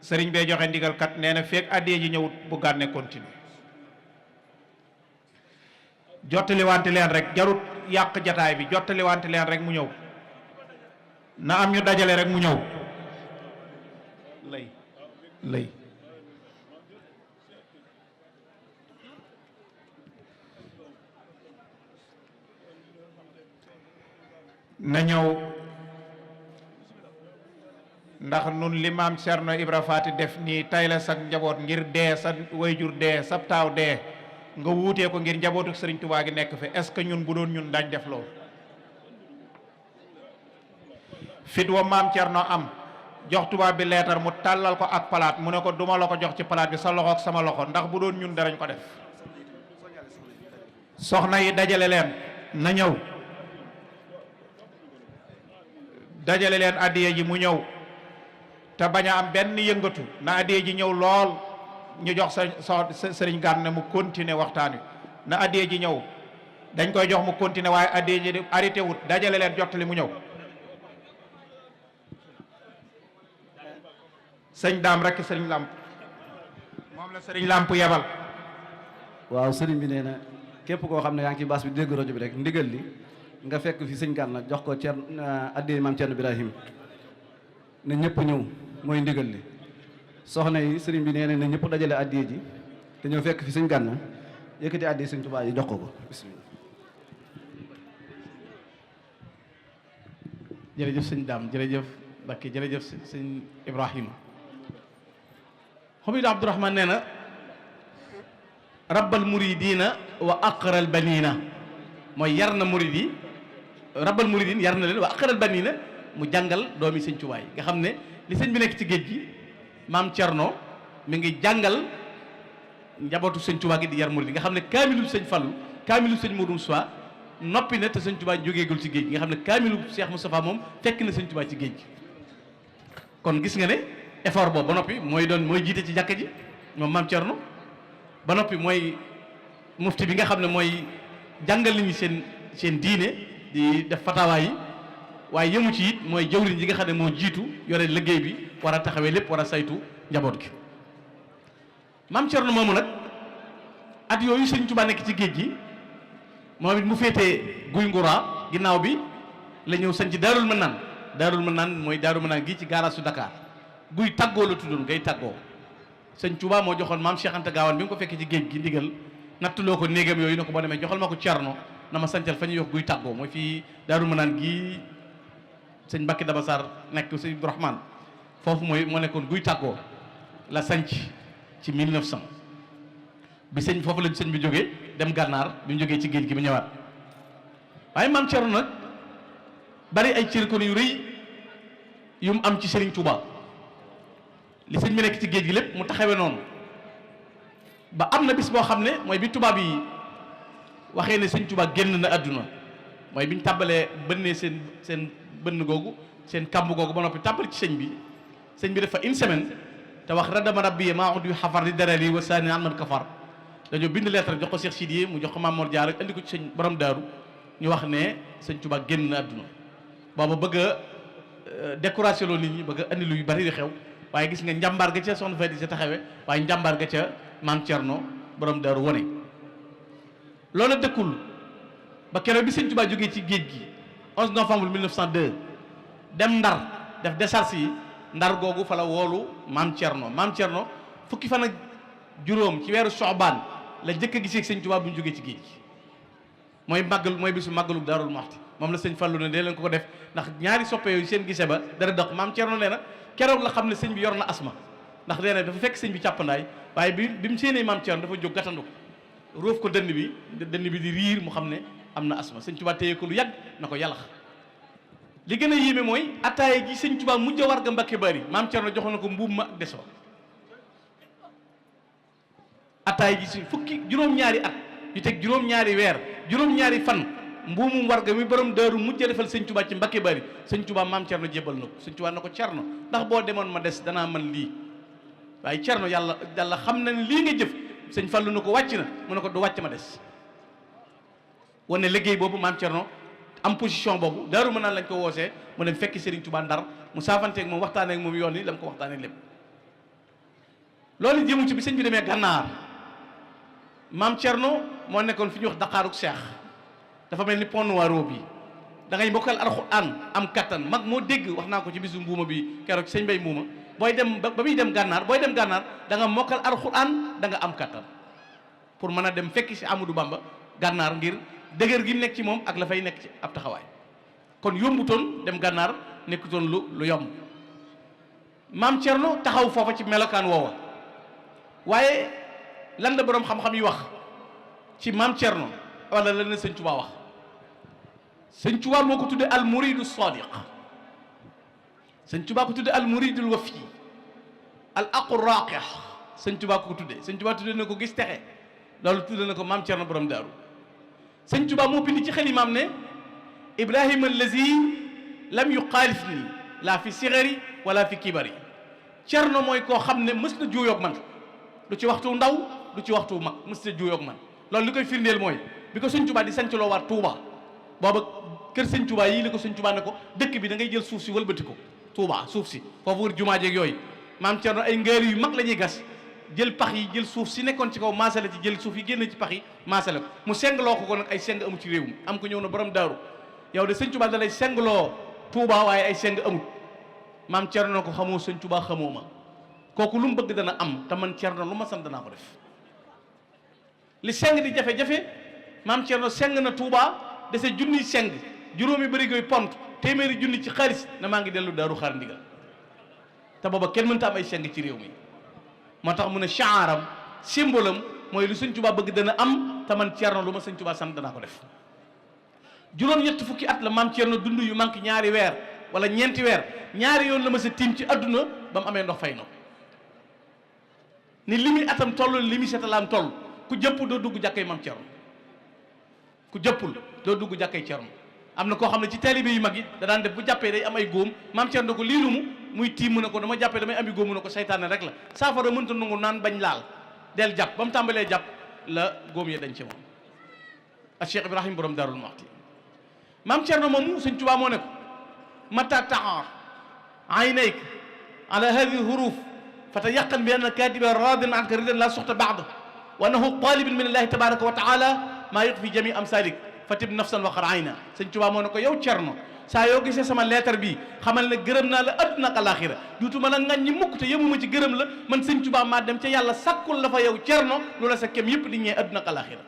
sëriñ bee joxe ndigal kat nee na feek hadiya ji ñëwut bu gànne continuer jottali wante leen rek jarut yàq jataay bi jottali wante leen rek mu ñëw na am ñu dajale rek mu ñëw lay na ñëw ndax nun li maam Cerno Ibra Faati def nii tay la sa njaboot ngir dee sa wayjur dee sa taaw dee nga wuutee ko ngir njabootu Sëriñ Tuubaa gi nekk fi est-ce que ñun bu doon ñun dañ def loolu fit wa maam Cerno am jox tubaab bi leetar mu tàllal ko ak palaat mu ne ko duma la ko jox ci palaat bi sa loxo ak sama loxo ndax bu doon ñun darañ ko def soxna yi dajale leen na ñëw dajale leen addiye ji mu ñëw te bañ a am benn yëngatu na addiye ji ñëw lool ñu jox sa sëriñ Gana mu continuer waxtaan wi na addiye ji ñëw dañ koy jox mu continuer waaye addiye ji di arrêté wut dajale leen jottali mu ñëw sëñ daam rek sëriñ Lamp moom la sëriñ Lamp yebal. waaw sëriñ bi nee na képp koo xam ne yaa ngi ci baas bi dégg rajo bi rek ndigal li nga fekk fi sëñ Gana jox ko addiye maam Cerno Birahim ne ñëpp ñëw mooy ndigal li soxna yi sëriñ bi nee na ñëpp dajale addiye ji te ñëw fekk fi sëñ Gana yëkkati addiye sëñ Tuubaa yi jox ko bismillah. jërëjëf sëñ daam jërëjëf Bakki jërëjëf sëñ Ibrahima Hamid Abdourahman nee na rabbal muridina wa aqral banina mooy yar na murid yi rabbal muridin yar na leen wa aqral banina mu jàngal doomi sëñ Tuubaa yi nga xam ne li sëñ bi nekk ci géej gi maam Cerno mi ngi jàngal njabootu sëñ Tuubaa gi di yar murid yi nga xam ne kaamilu sëñ Fallu kaamilu sëñ Modou Soie noppi na te sëñ Tuubaa jógeegul ci géej gi nga xam ne kaamilu Cheikh Moustapha moom fekk na sëñ Tuubaa ci géej gi kon gis nga ne effort boobu ba noppi mooy jiite ci jàkka ji moom maam Cerno ba noppi mooy mufti bi nga xam ne mooy jàngal nit ñi seen diine di def fatawa yi waaye yëmu ci it mooy jawriñ yi nga xam ne moo jiitu yore liggéey bi war a taxawee lépp war a saytu njaboot gi maam Cerno moomu nag at yooyu sëñ Tuubaa nekk ci géej gi moom it mu féetee guy nguraa ginnaaw bi la ñëw sañ ci Daarul Manaan mooy Daarul Manaan gii ci garage su Dakar guy tàggoo la tuddoon ngay tàggoo sëñ Tuubaa moo joxoon maam Cheikh Anta Gaawaan bi nga ko fekkee ci géej gi ndigal nattuloo ko néegam yooyu ne ko boo demee joxal ma ko Cerno na ma sancal fa ñuy wax guy tàggoo mooy fii Daarul Manaan gii sëñ Mbàkke Daba Sarr nekk sëñ Abdourahmane foofu moo nekkoon guy tàggoo la sanc ci 1900 bi foofu lañ sëñ bi jógee dem gànnaar bi mu jógee ci géej gi bu ñëwaat waaye maam Cerno nag bari ay cër ko yu rëy yu mu am ci Serigne Touba li sëñ bi nekk ci géej gi lépp mu taxawee noonu ba am na bis boo xam ne mooy bi tubaab yi waxee ne sëñ Touba génn na àdduna mooy bi ñu tàmbalee bënnee seen bënn googu seen kàmb googu ba noppi tàmbali ci sëñ bi def fa une semaine te wax radama rabbi maa ud yu xafar di darali wa saani an man kafar dañoo bind lettre jox ko Cheikh Sidiye mu jox ko Maam Mor Jaara andi ko ci sëñ borom daaru ñu wax ne sëñ Touba génn na àdduna booba bëgg a décoration loo nit ñi bëgg a andi lu yu bari di xew waaye gis nga njàmbaar ga ca soxna Fadi sa taxawee waaye njàmbaar ga ca Maam Cerno borom daaru wone loolu dëkkul ba keroog bi sëñ Touba jógee ci géej gi 11 novembre 1902 dem Ndar def décharge yi ndar googu fa la woolu maam Cerno fukki fan ak juróom ci weeru Soxbaan la njëkk a gisee sëñ Tuubaa bu ñu jógee ci géej gi mooy bisu màggalu Daarul Muxti moom la sëñ Fallu ne dee leen ko def ndax ñaari soppe yooyu seen gise ba dara dox maam Cerno nee na keroog la xam ne sëñ bi yor na asma ndax nee na dafa fekk sëñ bi càppandaay waaye bi mu séenee maam Cerno dafa jóg gàttandu ko róof ko dënn bi di riir mu xam ne am na asma sëñ Tuubaa téye ko lu yàgg na ko yàllax li gën a yéeme mooy attaaye gi sëñ Tuubaa mujj a war ga Mbàkke Bari maam Cerno joxoon na ko mbuum ma ak desoo attaaye gi si fukki juróom-ñaari at yu teg juróom-ñaari weer juróom-ñaari fan mbuumum war ga mi borom daaru mujj a defal sëñ Tuubaa ci Mbàkke Bari sëñ Tuubaa maam Cerno jébbal na ko sëñ Tuubaa na ko Cerno ndax boo demoon ma des danaa mën lii waaye Cerno yàlla xam na ne lii nga jëf sëñ Fallu na ko wàcc na mu ne ko du wàcc ma des wane liggéey boobu maam Cerno am position boobu daaru mën naan lañ ko woosee mu dem fekki Serigne Touba Ndar mu saafanteeg moom waxtaaneeg moom yoon yi la mu ko waxtaanee lépp loolu jëmu ci bi sëñ bi demee gànnaar maam Cerno moo nekkoon fi ñuy wax Daqaaruk Seex dafa mel ni Pont Noiro bi da ngay mbokkal alxuraan am kattan mag moo dégg wax naa ko ci bisu mbuuma bi keroog ci sëñ Mbay Mbuuma booy dem ba muy dem gànnaar da nga mokkal alxuraan da nga am kattan pour mën a dem fekki si Amadou Bamba gànnaar ngir dëgër gi nekk ci moom ak la fay nekk ci ab taxawaay kon yombutoon dem gànnaar nekkutoon lu yomb maam Cerno taxaw foofa ci melokaan woowa waaye lan la boroom xam-xam yi wax ci maam Cerno wala lan la sëñ Tuubaa wax sëñ Tuubaa moo ko tudde al muridu sadiq sëñ Tuubaa ko tudde al muridul wafi al aqu raqih sëñ Tuubaa ko tudde sëñ Tuubaa tudde na ko gis texe loolu tudde na ko maam Cerno borom daaru sëñ Tuubaa moo bind ci xalimaam ne ibrahima allazi lam yuxaalif nii laa fi sigari wala fi kibari Cerno mooy koo xam ne mës na juuyoog man du ci waxtu ndaw du ci waxtu mag mës na juuyoog man loolu li koy firndeel mooy bi ko sëñ Tuubaa di sancloo waat Touba booba kër sëñ Tuubaa yii la ko sëñ Tuubaa ne ko dëkk bi da ngay jël suuf si wëlbati ko Touba suuf si foofu wër jumaa jeeg yooyu maam Cerno ay ngëri yu mag la ñuy gas jël pax yi jël suuf si nekkoon ci kaw maasale ci jël suuf yi génn ci pax yi maasale ko mu sengloo ko nag ay seng amu ci réew mi am ko ñëw na borom daaru yow de sëñ Tuubaa da lay sengloo Touba waaye ay seng amut maam Cerno ko xamoo sëñ Tuubaa xamoo ma kooku lu mu bëgg dana am te man Cerno lu ma sant danaa ko def li seng di jafe-jafe maam Cerno seng na Touba dese junniy seng juróomi bëri goy pont téeméeri junni ci xaalis na maa ngi dellu daaru xaar ndigal te booba kenn mënta am ay seng ci réew mi moo tax mu ne shaaram symbole am mooy lu sëñ Tuubaa bëgg dana am te man Cerno lu ma sëñ Tuubaa sant danaa ko def juróom-ñett fukki at la maam Cerno dund yu manque ñaari weer wala ñeenti weer ñaari yoon la ma sa tiim ci adduna ba mu amee ndox fay no ni li muy atam toll li muy setalaam toll ku jëpp doo dugg jàkkay maam Cerno ku jëppul doo dugg jàkkay Cerno am na koo xam ne ci taalibe yu mag yi da daan def bu jàppee day am ay góom maam Cerno ko lii lu mu muy tiim mu ne ko dama jàppee damay ami góom mu ne ko seytaane rek la saafara mënta nangu naan bañ laal del jàpp ba mu tàmbalee jàpp la góom yi dañ ci moom ak Cheikh Ibrahim borom Daarul Muxti maam Cerno moomu sëñ Tuubaa moo ne ko mata taxaar aynayk ala hadihi huruf fatayaqan bi anna katiba radin anka ridan la soxta baada wa annahu talibun min allahi tabaraka wa taala maa yuxfi jami amsalik fatib nafsan wa xar ayna sëñ Tuubaa moo ne ko yow Cerno saa yoo gisee sama lettre bi xamal ne gërëm naa la adduna ak alaxira duutuma la ŋàññi mukk te yemuma ci gërëm la man sëñ Tuubaa maa dem ca yàlla sakkul la fa yow Cerno lu la sa kem yëpp di ñee adduna ak alaxira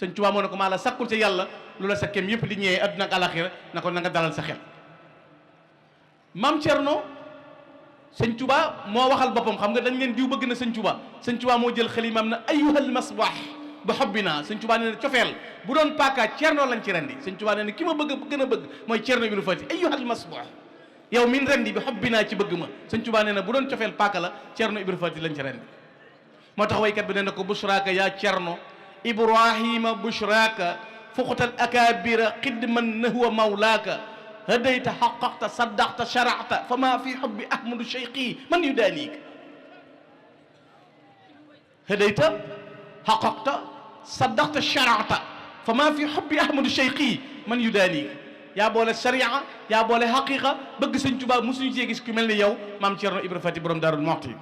sëñ Tuubaa moo ne ko maa la sakkul ca yàlla lu la sa kem yëpp di ñee adduna ak alaxira na ko na nga dalal sa xel maam Cerno sëñ Tuubaa moo waxal boppam xam nga dañ leen diw bëgg na sëñ Tuubaa moo jël xalimaam na ayyuhal masbah ba xobbi naa sëñ Tuubaa nee na cofeel bu doon paaka Cerno lañ ci rendi sëñ Tuubaa nee na ki ma bëgg gën a bëgg mooy Cerno ibnu Faati ayyuhal masbah yow min rendi bi xobbi naa ci bëgg ma sëñ Tuubaa nee na bu doon cofeel paaka la Cerno ibnu Faati lañ ci rendi moo tax waykat bi nee na ko bushraaka yaa Cerno ibrahima bushraaka fuqtal akabira xidman nahwa mawlaaka hadayta xaqaqta saddaqta sharacta fa ma fi xubbi ahmadu cheyqi man yudaaniik hadayta xaqaqta saddaqta sharacta fa ma fi xubbi ahmadu cheyqi man yudaaniik yaa boole sharia yaa boole xaqiqa bëgg sëñ Tuubaa mosuñu cee gis ku mel ni yow maam Cerno Ibra Fati borom Daarul Muxti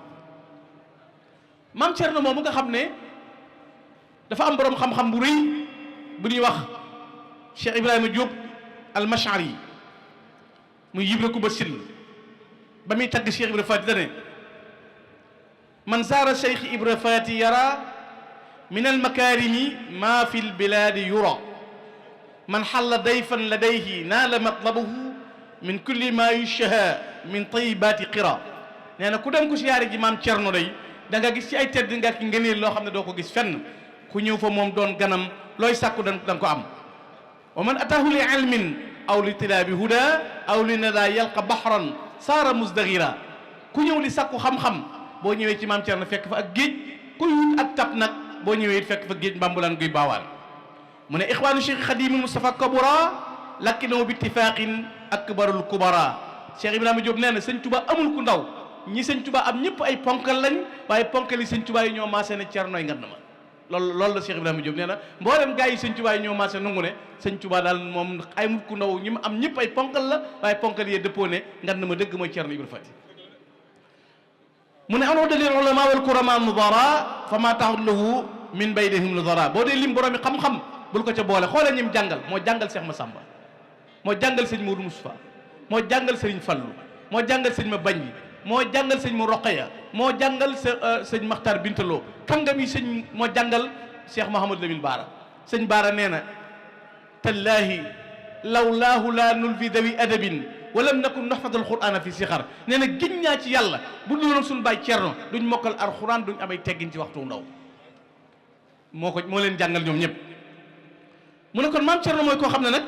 maam Cerno moomu nga xam ne dafa am borom xam-xam bu rëy bu ñuy wax Cheikh Ibrahima Diop al-Mash'ari muy Ibra Kuba Sil ba muy tagg Cheikh Ibra Faati dane man zaara Cheikh Ibra Faati yara min almakarimi ma fi lbiladi yura man xalla dayfan ladayhi naala matlabuhu min kulli ma yushtaha min tayibaati qira nee na ku dem ko siyaare ji maam Cerno day da nga gis ci ay tedd nga ki ngëneel loo xam ne doo ko gis fenn ku ñëw fa moom doon ganam looy sàkku da nga ko am wa man ataahu li ilmin aw li tilaabi huda aw li nada yalqa bahran saara musdagira ku ñëw li sàkku xam-xam boo ñëwee ci maam Cerno fekk fa ak géej ku wut ak tab nag boo ñëwee it fekk fa géej mbambulaan guy baawaan mu ne ixwaanu cheikh xadimi Mustafa kabura lakkinahu bi ittifaqin akbarul kubara Cheikh Ibrahima Diop nee na sëñ Tuba amul ku ndaw ñi sëñ Tuba am ñëpp ay ponkal lañ waaye ponkal yi sëñ Tuba yi ñoo maasee ne Cernoy ngan na ma loolu la Cheikh Ibrahima Diop nee na mboolem gaa yi sëñ Tuba yi ñoo maasee nangu ne sëñ Tuba daal moom ay mut ku ndaw ñi mu am ñëpp ay ponkal la waaye ponkal yee dëppoo ne ngan na ma dëgg mooy Cerno Ibra Fati mu ne anoo dalil ulama wal kurama mudara fa ma taxut lahu min baydihim nudara boo dee lim boroomi xam-xam bul ko ca boole xoolee ñim jàngal moo jàngal Cheikh Massamba moo jàngal sëñ Mourou Moustapha moo jàngal sëriñ Fallu moo jàngal sëñ ma bañ moo jàngal sëñ mu Roqaya moo jàngal sëñ Maxtar Bintaloo kàngam yi sëñ moo jàngal Cheikh Mouhamadou Lamine Baara sëñ Baara nee na tallaahi lawlaahu laa nulfi dawi adabin walam nakun naxfatal qur'ana fi sixar nee na giñ ñaa ci yàlla bu doonoon suñu baay Cerno duñ mokkal alxuraan duñ amay teggin ci waxtu ndaw moo leen jàngal ñoom ñëpp mu ne kon maam Cerno mooy koo xam ne nag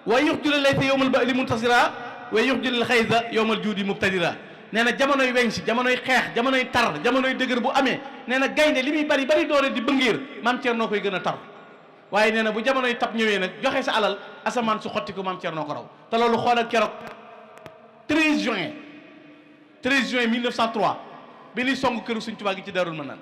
waaye yux jula layta yowmal ba'li muntasira waaye yux julal xaysa yowmal juudi mubtadira nee na jamonoy weñ si jamonoy xeex jamonoy tar jamonoy dëgër bu amee nee na gaynde li muy bari bari doole di bëngéer maam Cerno koy gën a tar waaye nee na bu jamonoy tab ñëwee nag joxe sa alal asamaan su xotti ko maam Cerno ko raw te loolu xoolal keroog 13 juin 1903 bi ñuy song këru Sëñ Tuubaa gi ci Daarul Manaan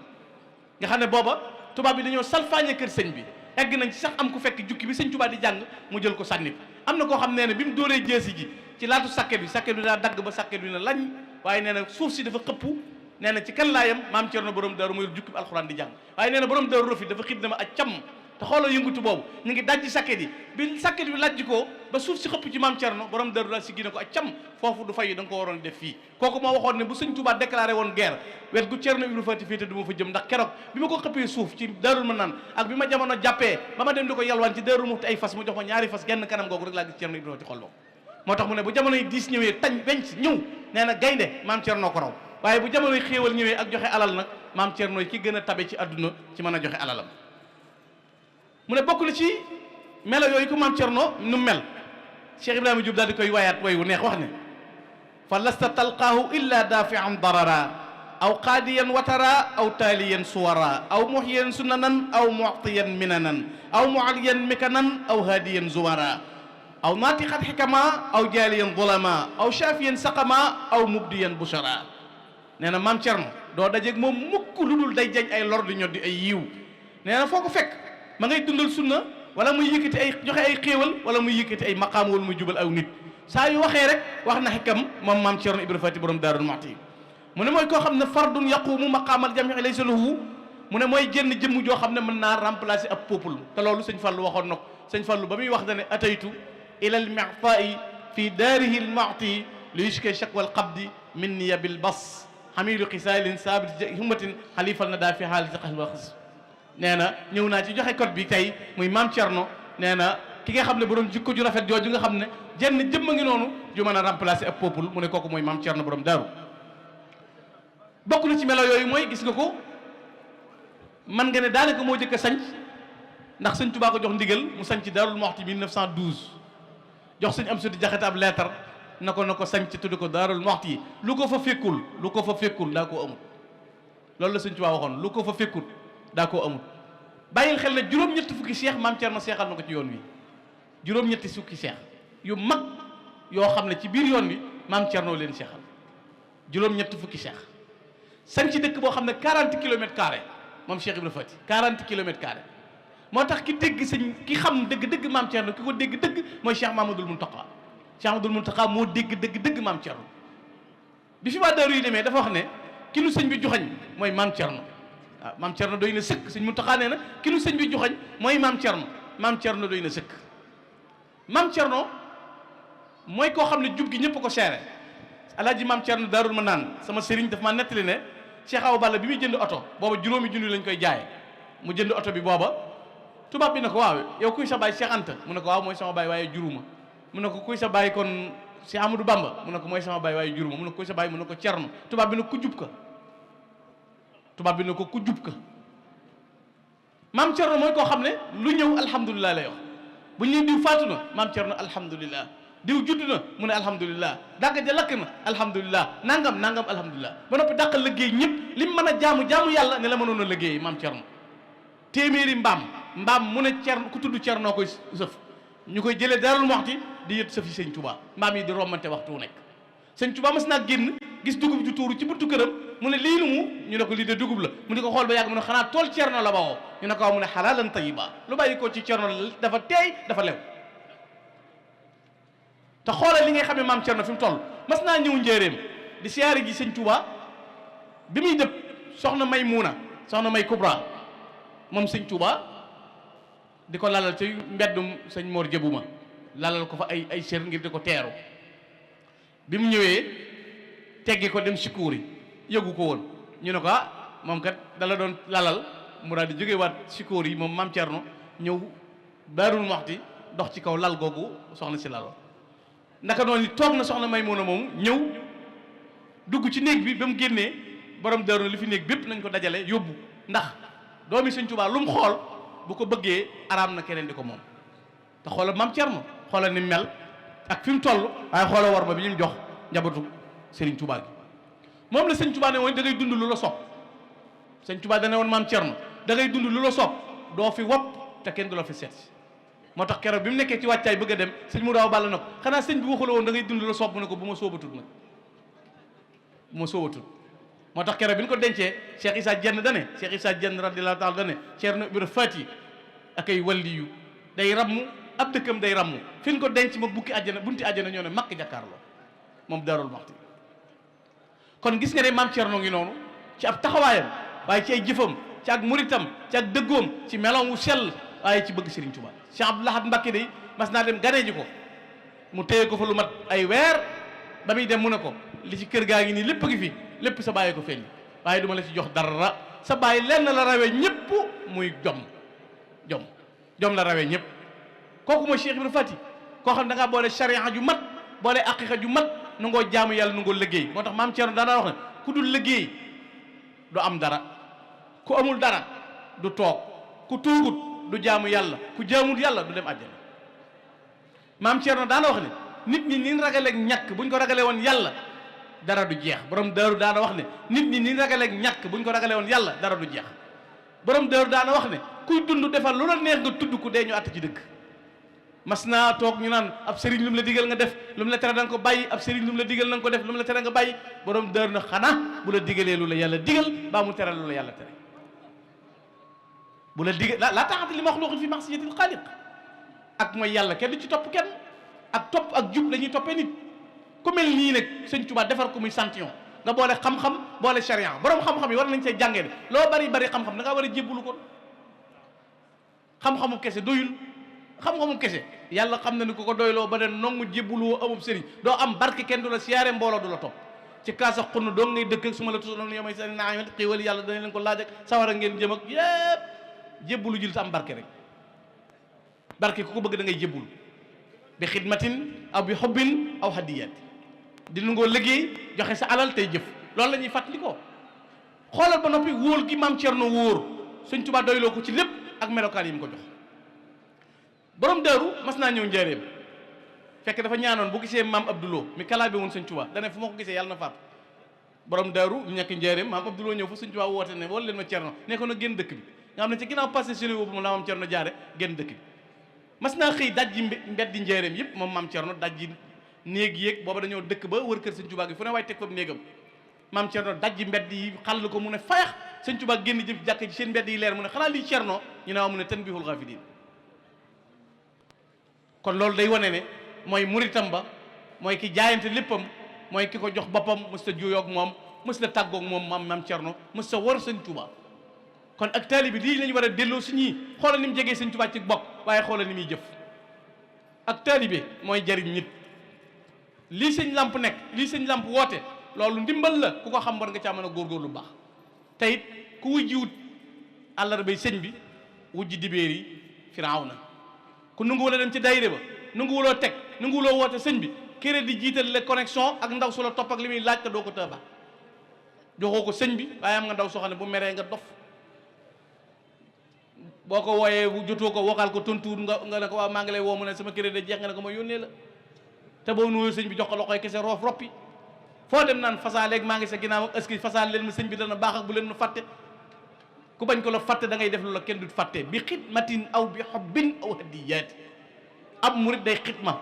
nga xam ne booba tubaab bi dañoo salfaañe kër sëñ bi egg nañ ci sax am ku fekk jukki bi Sëñ Tuubaa di jàng mu jël ko sànni am na koo xam nee na bi mu dóoree jeesi ji ci laatu sàkket bi daa dagg ba sàkket bi na lañ waaye nee na suuf si dafa xëppu nee na ci kan laayam maam Cerno borom daaru mooy jukki bi alxuraan di jàng waaye nee na borom daaru rofi dafa xib na ma ak cam te xoolal yëngutu boobu ñu ngi dajji sàkket yi bi sàkket bi lajj ko ba suuf si xëpp ci maam Cerno borom daaru daal si gine ko ak cam foofu du fay da nga ko waroon def fii kooku moo waxoon ne bu Sëñ Tuubaa déclaré woon guerre wet gu Cerno Ibra Faati fii te du ma fa jëm ndax keroog bi ma ko xëppee suuf ci Daarul Manaan ak bi ma jamono jàppee ba ma dem di ko yalwaan ci Daaru Muxti ay fas mu jox ma ñaari fas genn kanam googu rek laa gis Cerno Ibra Faati xool boobu moo tax mu ne bu jamono yi diis ñëwee tañ wenc ñëw nee na gaynde maam Cerno ko raw waaye bu jamono yi xéewal ñëwee ak joxe alal nag maam Cerno ki gën a tabe ci àdduna ci mën a joxe alalam mu ne bokk na ci melo yooyu ko maam Cerno nu mel Cheikh Ibrahima Diop daal di koy wayaat way wu neex wax ne fa lasta talqaahu illa dafian darara aw qaadiyan watara aw taaliyan suwara aw muhyiyan sunanan aw mu'tiyan minanan aw mu'aliyan mikanan aw haadiyan zuwara aw naatiqat xikama aw jaaliyan zulama aw shaafiyan saqama aw mubdiyan bushara nee na maam Cerno doo dajeeg moom mukk lu dul day jañ ay lor di ñoddi ay yiw nee na foo ko fekk ma ngay dundal sunna wala muy yëkkati ay joxe ay xéewal wala muy yëkkati ay maqaam wala muy jubal aw nit saa yu waxee rek wax na xikam moom maam Cerno Ibra Faati borom Daarul Muxti mu ne mooy koo xam ne fardun yaqumu maqaamal jamii laysa lahu mu ne mooy jenn jëmm joo xam ne mën naa remplacer ab peuple te loolu sëñ Fallu waxoon na ko sëñ Fallu ba muy wax dane ataytu ila al mi'ta'i fi daarihi al mu'ti li yushka shakwa al qabdi minni bil bas hamidu xisalin sabit hummatin xalifal na daa fi xaalis xal wa xis nee na ñëw naa ci joxe code bi tey muy maam Cerno nee na ki nga xam ne borom jikko ju rafet jooju nga xam ne jenn jëmm a ngi noonu ju mën a remplacer ab peuple mu ne kooku mooy maam Cerno borom daaru bokk na ci melo yooyu mooy gis nga ko man nga ne daanaka moo jëkk a sanc ndax sëñ Tuubaa ko jox ndigal mu sanc Daarul Muxti 1912 jox sëñ Amsatu Jaxate ab leetar na ko sanc tuddi ko Daarul Muxti lu ko fa fekkul daa koo amul loolu la sëñ Tuubaa waxoon lu ko fa fekkul daa koo amul bàyyil xel ne juróom-ñetti fukki seex maam Cerno seexal na ko ci yoon wi juróom-ñetti fukki seex yu mag yoo xam ne ci biir yoon wi maam Cerno leen seexal juróom-ñetti fukki seex sañ ci dëkk boo xam ne 40 kilomètres carrés moom Cheikh Ibra Faty 40 kilomètres carrés moo tax ki dégg ki xam dëgg maam Cerno ki ko dégg dëgg mooy Cheikh Mamadul Muntaqa Cheikh Mamadul Muntaqa moo dégg maam Cerno bi fi waa Daaru yi demee dafa wax ne ki nu sëñ bi joxañ mooy maam Cerno waaw maam Cerno doy na sëkk sëñ Muntaqa nee na ki nu sëñ bi joxañ mooy maam Cerno doy na sëkk maam Cerno mooy koo xam ne jub gi ñëpp ko seere alaaji maam Cerno Daarul Manaan sama sëriñ daf ma nettali ne Cheikh Awa Balla bi muy jënd oto booba juróomi junni lañ koy jaaye mu jënd oto bi booba tubaab bi ne ko waaw yow kuy sa baay Cheikh Anta mu ne ko waaw mooy sama baay waaye juruma mu ne ko kuy sa baay kon Cheikh Amadou Bamba mu ne ko mooy sama baay waaye juruma mu ne ko kuy sa baay mu ne ko Cerno tubaab bi ne ku jub ka tubaab bi ne ko ku jub ka maam Cerno mooy koo xam ne lu ñëw alhamdulilah lay wax bu ñu diw faatu na maam Cerno alhamdulilah diw judd na mu ne alhamdulilah dàgg ja lakk na alhamdulilah nangam nangam alhamdulilah ba noppi dàqal liggéey ñëpp lim mën a jaamu yàlla ne la mënoon a liggéey maam Cerno téeméeri mbaam mu ne Cerno ku tudd Cerno koy sëf ñu koy jëlee Daarul Muxti di yët sëf yi sëñ Touba mbaam yi di rombante waxtu wu nekk sëñ Touba mas naa génn gis dugub ju tuuru ci buntu këram mu ne lii lu mu ñu ne ko lii de dugub la mu di ko xool ba yàgg mu ne xanaa tool Cerno la bawoo ñu ne ko mu ne xalaalan tayiba lu bàyyi ko ci Cerno dafa teey dafa lew te xoolal li ngay xam ne maam Cerno fi mu toll mas naa ñëw njéeréem di siyaari ji sëñ Touba bi muy dëpp soxna May Kubra moom sëñ Touba di ko lalal ci mbeddum sëñ Mor Jëbuma lalal ko fa ay sér ngir di ko teeru bi mu ñëwee teggi ko dem Sikóori yëgu ko woon ñu ne ko moom kat dala doon lalal mu daal di jóge waat Sikóori yi moom maam Cerno ñëw Daarul Muxti dox ci kaw lal googu soxna si lalo naka noonu toog na soxna Maymuna moom ñëw dugg ci néeg bi ba mu génnee borom Daaru li fi néeg bépp nañ ko dajale yóbbu ndax doomi sëñ Tuubaa lu mu xool bu ko bëggee araam na keneen di ko moom te xoolal maam Cerno xoolal ni mel ak fi mu toll waaye xoolal war ma bi ñu jox njabootu Sëriñ Tuubaa gi moom la sëñ Tuubaa ne woon da ngay dund lu la sopp sëñ Tuubaa dane woon maam Cerno da ngay dund lu la sopp doo fi wopp te kenn du la fi seet si moo tax keroog bi mu nekkee ci wàccaay bëgg a dem sëñ mu daaw bàll na ko xanaa sëñ bi waxula woon da ngay dund lu la sopp mu ne ko bu ma sóobatut nag bu ma sóobatut moo tax keroog bi ñu ko dencee Cheikh Issa Dieng dane Cheikh Issa Dieng radiyallahu taala dane Ceerno Ibra Faati ak ay walliyu day rammu ab dëkkam day rammu fi ñu ko denc ma bukki àjjana bunti àjjana ñoo ne makk jàkkaarloo moom Daarul Muxti kon gis nga ne maam Cerno ngi noonu ci ab taxawaayam waaye ci ay jëfam ci ak muritam ci ak dëggoom ci meloom wu sell waaye ci bëgg Serigne Touba Cheikh Abdou Lahad Mbacké day mas naa dem ganee ji ko mu téye ko fa lu mat ay weer ba muy dem mu ne ko li ci kër gaa ngi nii lépp a ngi fi lépp sa bàyyi ko feeñ waaye duma la ci jox dara sa bàyyi lenn la rawee ñëpp muy jom la rawee ñëpp kooku mooy Cheikh Ibrahima Fati koo xam ne da ngaa boole charia ju mat boole aqiqa ju mat nu ngoo jaamu yàlla nu ngoo liggéey moo tax maam Cerno daana wax ne ku dul liggéey du am dara ku amul dara du toog ku tuugut du jaamu yàlla ku jaamul yàlla du dem àjjana maam Cerno daana wax ne nit ñi ni ragaleeg ñàkk buñ ko ragalee woon yàlla dara du jeex borom daaru daana wax ne nit ñi ni ragaleeg ñàkk buñ ko ragalee woon yàlla dara du jeex borom daaru daana wax ne kuy dund defal lu la neex nga tudd ku dee ñu àtt ci dëgg mas naa toog ñu naan ab sëriñ lu mu la digal nga def lu mu la tere da nga ko bàyyi ab sëriñ lu mu la digal na nga ko def lu mu la tere nga bàyyi borom daaru na xanaa bu la digalee lu la yàlla digal baa mu tere lu la yàlla tere bu la digal laa taxati li maxluqin fi ma'siyatil xaaliq ak mooy yàlla kenn du ci topp kenn ak topp ak jub la ñuy toppee nit ku mel nii nag sëñ Tuubaa defar ko muy santion nga boole xam-xam boole charia borom xam-xam yi war nañ see jàngee de loo bari bari xam-xam da ngaa war a jébbulu ko xam-xamu kese doyul xam-xamu kese yàlla xam na ni ku ko doyloo ba ne nongu jébbulu amub sëriñ doo am barke kenn du la siyaare mbooloo du la topp ci kaasa xunn doo ngay dëkk ak su ma la tusoon yow may seen naamat xiiwal yàlla dana leen ko laaj ak sawara ngeen jëm ak yépp jébbulu jul te am barke rek barke ku ko bëgg da ngay jébbulu bi xidmatin aw bi xobbin aw hadiyat di nangoo liggéey joxe sa alal tey jëf loolu la ñuy fàttali ko xoolal ba noppi wóol gi maam Cerno wóor Sëñ Tuubaa doyloo ko ci lépp ak melokaan yi mu ko jox borom daaru mas naa ñëw njaareem fekk dafa ñaanoon bu gisee maam Abdouloo mi kalaa bi woon Sëñ Tuubaa dane fu ma ko gisee yàlla na faatu borom daaru ñu nekk njaareem maam Abdouloo ñëw fa Sëñ Tuubaa woote ne wala leen ma Cerno ne ko na génn dëkk bi nga xam ne ci ginnaaw passé seli boobu moom la maam Cerno jaare génn dëkk bi mas naa xëy dajji mbeddi njaareem yëpp moom maam Cerno dajji néeg yéeg booba dañoo dëkk ba wër kër Sëñ Tuubaa gi fu ne waaye teg fa néegam maam Cerno dajji mbedd yi xàll ko mu ne fayax Sëñ Tuubaa génn jëm ci jàkk ci seen mbedd yi leer mu ne xanaa lii Cerno ñu ne waaw mu ne tanbihul xaafiliin kon loolu day wane ne mooy muritam ba mooy ki jaayante léppam mooy ki ko jox boppam mës ta juyoog moom mës la tàggoog moom maam Cerno mës ta war Sëñ Tuubaa kon ak taalibe bi lii lañu war a delloo si ñii xoolal ni mu jegee Sëñ Tuubaa ci bokk waaye xoolal ni muy jëf ak taalibe mooy jariñ nit lii sëñ làmp nekk lii sëñ làmp woote loolu ndimbal la ku ko xam war nga caa mën a góorgóorlu baax te it ku wujjiwut àllarbay sëñ bi wujji dibéer yi Firawna ku nanguwula dem ci dayre ba nanguwuloo teg nanguwuloo woote sëñ bi kéré di jiital le connexion ak ndaw su la topp ak li muy laaj te doo ko tëba joxoo ko sëñ bi waaye am nga ndaw soo xam ne bu meree nga dof boo ko wooyee jotoo ko wokkal ko tontuur nga ne ko waaw maa ngi lay woo mu ne sama kéré de jeex nga ne ko ma yónnee la te boo nuyoo sëñ bi jox ko loxoy kese roof roppi foo dem naan fasaa léegi maa ngi sa ginnaaw ak est-ce que fasaa leen ma sëñ bi dana baax ak bu leen ma fàtte ku bañ ko la fàtte da ngay def lu la kenn du fàtte bi xidmatin aw bi xobbin aw hadiyaati ab murit day xidma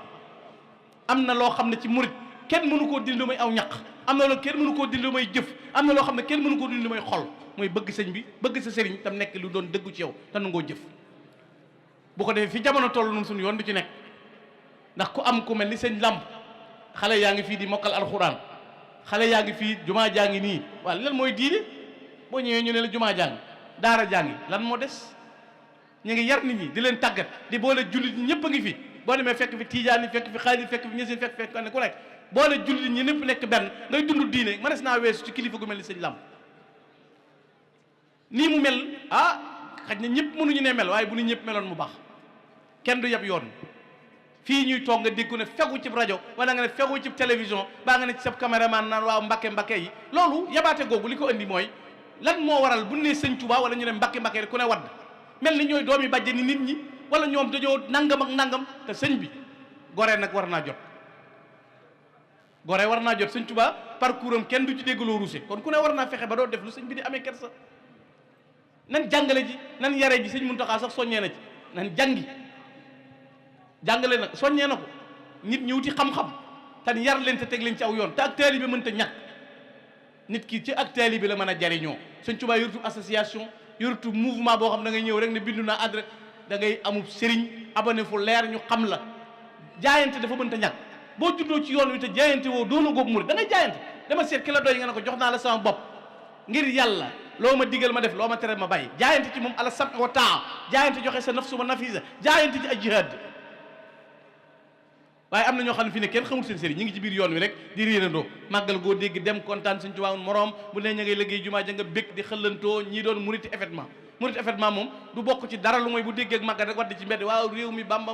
am na loo xam ne ci murit kenn mënu koo dindi lu may aw ñaq am na loo kenn mënu koo dindi lu may jëf am na loo xam ne kenn mënu koo dindi lu may xol mooy bëgg sëñ bi bëgg sa sëriñ tam nekk lu doon dëggu ci yow te nangoo jëf bu ko defee fi jamono toll nun suñu yoon du ci nekk ndax ku am ku mel ni sëñ làmp xale yaa ngi fii di mokkal alxuraan xale yaa ngi fii jumaa jaa ngi nii waaw lan mooy diine boo ñëwee ñu ne la jumaa jaa ngi daara jaa ngi lan moo des ñu ngi yar nit ñi di leen tàggat di boole jullit ñi ñëpp a ngi fi boo demee fekk fi tiijaan yi fekk fi xaalis fekk fi ñesin fekk ne ku nekk boole jullit ñi ñëpp nekk benn ngay dund diine mënees naa weesu ci kilifa gu mel ni sëñ làmp nii mu mel xaj na ñëpp mënuñu ne mel waaye bu ñu ñëpp meloon mu baax kenn du yab yoon fii ñuy toog nga dégg ne fegu ci rajo wala nga ne fegu ci télévision baa nga ne ci sa caméraman naan waaw mbakke yi loolu yabaate googu li ko andi mooy lan moo waral bu ne sëñ Touba wala ñu ne mbakke ku ne wadd mel ni ñooy doomi bàjje ni nit ñi wala ñoom dañoo nangam ak nangam te sëñ bi gore nag war naa jot gore war naa jot sëñ Touba parcours am kenn du ci déggaloo ruuse kon ku ne war naa fexe ba doo def lu sëñ bi di amee kersa nan jàngale ji nan yare ji sëñ Muntaxa sax soññee na ci nan jàngale nag soññee na ko nit ñi wuti xam-xam te yar leen te teg leen ci aw yoon te ak taalibe bi mënta ñàkk nit ki ci ak taalibe bi la mën a jariñoo sëñ Touba yorutu association yorutu mouvement boo xam da ngay ñëw rek ne bindu naa adresse da ngay amub sëriñ abonné fu leer ñu xam la jaayante dafa mënta ñàkk boo juddoo ci yoon wi te jaayante woo doona góob murid da ngay jaayante dama seet ki la doy nga ne ko jox naa la sama bopp ngir yàlla loo ma digal ma def loo ma tere ma bàyyi jaayante ci moom ala sam wa taa jaayante joxe sa nafsu ma nafisa jaayante ci ay jihaad waaye am na ñoo xam ne fi ne kenn xamul seen sëriñ ñi ngi ci biir yoon wi rek di réerandoo màggal goo dégg dem kontaan suñ Tuubaa moroom bu ne ña ngay liggéey jumaa ja nga bëgg di xëllantoo ñii doon muriti événement moom du bokk ci dara lu mooy bu déggee ak màggal rek wadd ci mbedd waaw réew mi Bamba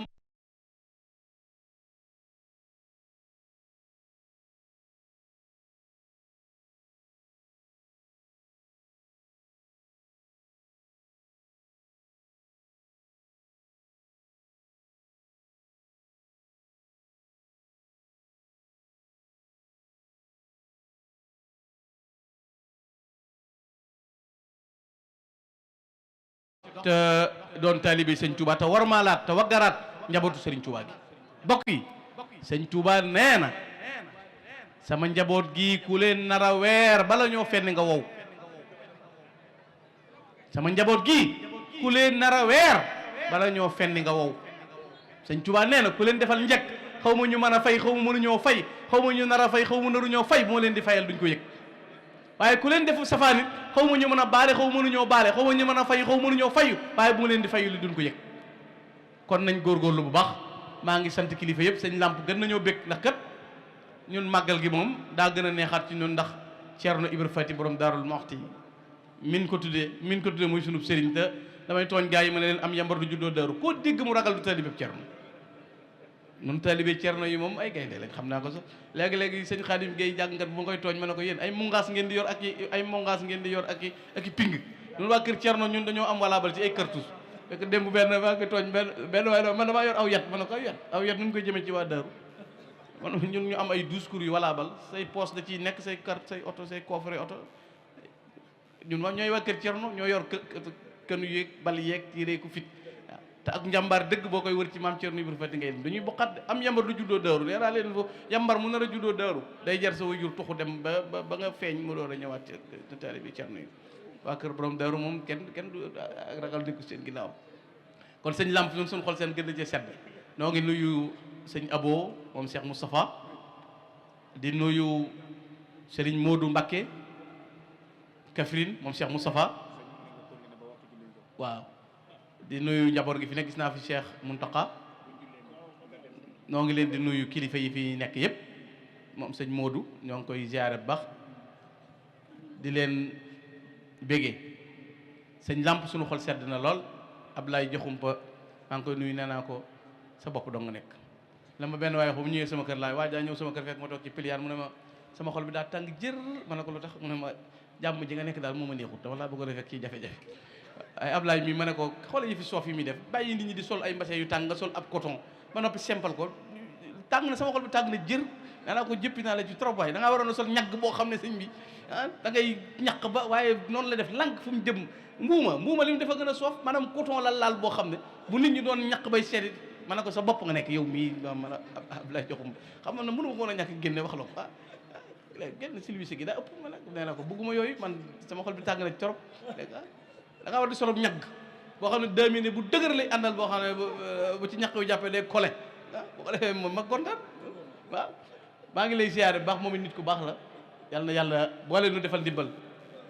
te doon taalibe sëñ Touba te warmaalaat te waggaraat njabootu sëriñ Touba gi bokk yi sëñ Touba nee na sama njaboot gi ku leen nar a weer bala ñoo fenn nga wow sama njaboot gi ku leen nar a weer bala ñoo fenn nga wow sëñ Touba nee na ku leen defal njëkk xaw ma ñu mën a fay xaw ma mënuñoo fay xaw ma ñu nar a fay xaw ma naruñoo fay moo leen di fayal duñ ko yëg waaye ku leen defu safaanit xaw ma ñu mën a baale xaw ma mënuñoo baale xaw ma ñu mën a fay xaw ma mënuñoo fayu waaye bu ma leen di fayu li duñ ko yëg kon nañ góorgóorlu bu baax maa ngi sant kilifa yëpp sëñ làmp gën nañoo bég ndax kat ñun màggal gi moom daa gën a neexaat ci ñun ndax Ceerno Ibra Fati borom Daarul Muxti min ko tuddee muy sunub sëriñ te damay tooñ gaa yi ma ne leen am yambar du juddoo daaru koo dégg mu ragal du taalibe Ceerno nun taalibe Ceerno yi moom ay gaynde lañ xam naa ko sax léegi-léegi sëñ Xaadim Gay jàngkat bu nga koy tooñ ma ne ko yéen ay mungaas ngeen di yor ak i ping ñun waa kër Ceerno ñun dañoo am walaabal ci ay kartus fekk démb benn maa ngi tooñ benn waaye man damaa yor aw yat ma ne ko aw yat nu mu koy jëmee ci waa daaru man ñun ñu am ay discours yu walaabal say poste da ciy nekk say carte say oto say coffre oto ñun moom ñooy waa kër Ceerno ñoo yor kënu yeeg bal yeeg yéree ku fit te ak njàmbaar dëgg boo koy wër ci maam Ceerno Ibra Fati ngay dem dañuy bokkat am yambar du juddoo daaru leeraa leen foofu yambar mu nar a juddoo daaru day jar sa wajur tuxu dem ba nga feeñ mu door a ñëwaat ci taalibe Ceerno yi waa kër borom daaru moom kenn du ak ragal nekku seen ginnaaw kon sëñ Lamp ñun suñu xol seen gën a cee sedd noo ngi nuyu sëñ Abo moom Cheikh Moustapha di nuyu Serigne Modou Mbacké Kaffrine moom Cheikh Moustapha waaw di nuyu njaboot gi fi nekk gis naa fi Cheikh Muntaka noo ngi leen di nuyu kilifa yi fi nekk yëpp moom sëñ Modou ñoo ngi koy ziare bu baax di leen bégee sëñ Lamp suñu xol sedd na lool Ablaye Joxumpa maa ngi koy nuyu nee naa ko sa bopp dong nga nekk la ma benn waaye bu ñëwee sama kër laay waaye daa ñëw sama kër fekk ma toog ci pilier mu ne ma sama xol bi daa tàng jër ma ne ko lu tax mu ne ma jàmm ji nga nekk daal moo ma neexut dama laa bëggoon a fekk ci jafe-jafe ay Ablaye mi ma ne ko xoolal yi fi soof yi muy def bàyyi nit ñi di sol ay mbase yu tàng nga sol ab coton ba noppi sempal ko tàng na sama xol bi tàng na jër nee naa ko jëppi naa la ci trop waaye da ngaa waroon a sol ñàgg boo xam ne sëñ bi da ngay ñàq ba waaye noonu la def lànk fu mu jëm mbuuma li mu dafa gën a soof maanaam coton la laal boo xam ne bu nit ñi doon ñàq bay seeti ma ne ko sa bopp nga nekk yow mii man Ablaye Joxum xam nga ne mënu ma ko woon a ñàkk génne wax la ko génn silvissé gi daa ëpp ma nag nee na ko bëgguma yooyu man sama xol bi tàng na ci trop da ngaa war di solo ñàgg boo xam ne 2 minutes bu dëgër lay àndal boo xam ne bu ci ñàq yu jàppee day collé bu ko defee moom ma kontaan waaw maa ngi lay ziare bu baax moom it nit ku baax la yàlla na yàlla boole nu defal ndimbal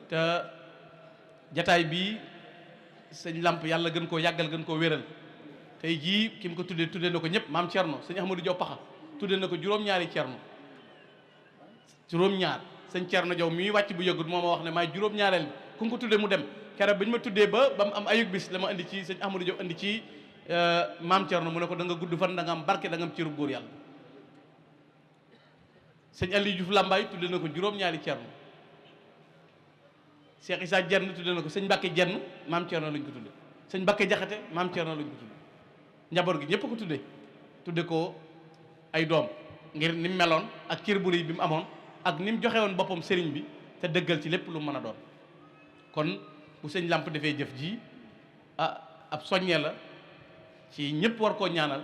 te jataay bii sëñ Lamp yàlla gën koo yàggal gën koo wéral tey jii ki mu ko tuddee na ko ñëpp maam Thierno sëñ Ahmadou Diaw Paxa tuddee na ko juróom-ñaari Thierno juróom-ñaar sëñ Thierno Diaw mii wàcc bu yëgut moo ma wax ne maay juróom-ñaareel bi ku nga ko tuddee mu dem keroog bi ñu ma tuddee ba mu am ayug bis la ma indi ci sëñ Ahmadou Diaw indi ci maam Thierno mu ne ko da nga gudd fan da nga am barke da nga am cërub góor yàlla sëñ Aliou Diouf Lambaye tuddee na ko juróom-ñaari Thierno Cheikh Issa Dieng tuddee na ko sëñ Mbacke Dieng maam Thierno lañ ko tuddee sëñ Mbacke Jaxate maam Thierno lañ ko tuddee njaboot gi ñëpp ko tudde ko ay doom ngir ni mu meloon ak cër bu rëy bi mu amoon ak ni mu joxe woon boppam sëriñ bi te dëggal ci lépp lu mën a doon kon bu sëñ Lamp defee jëf ji ab soññee la ci ñëpp war koo ñaanal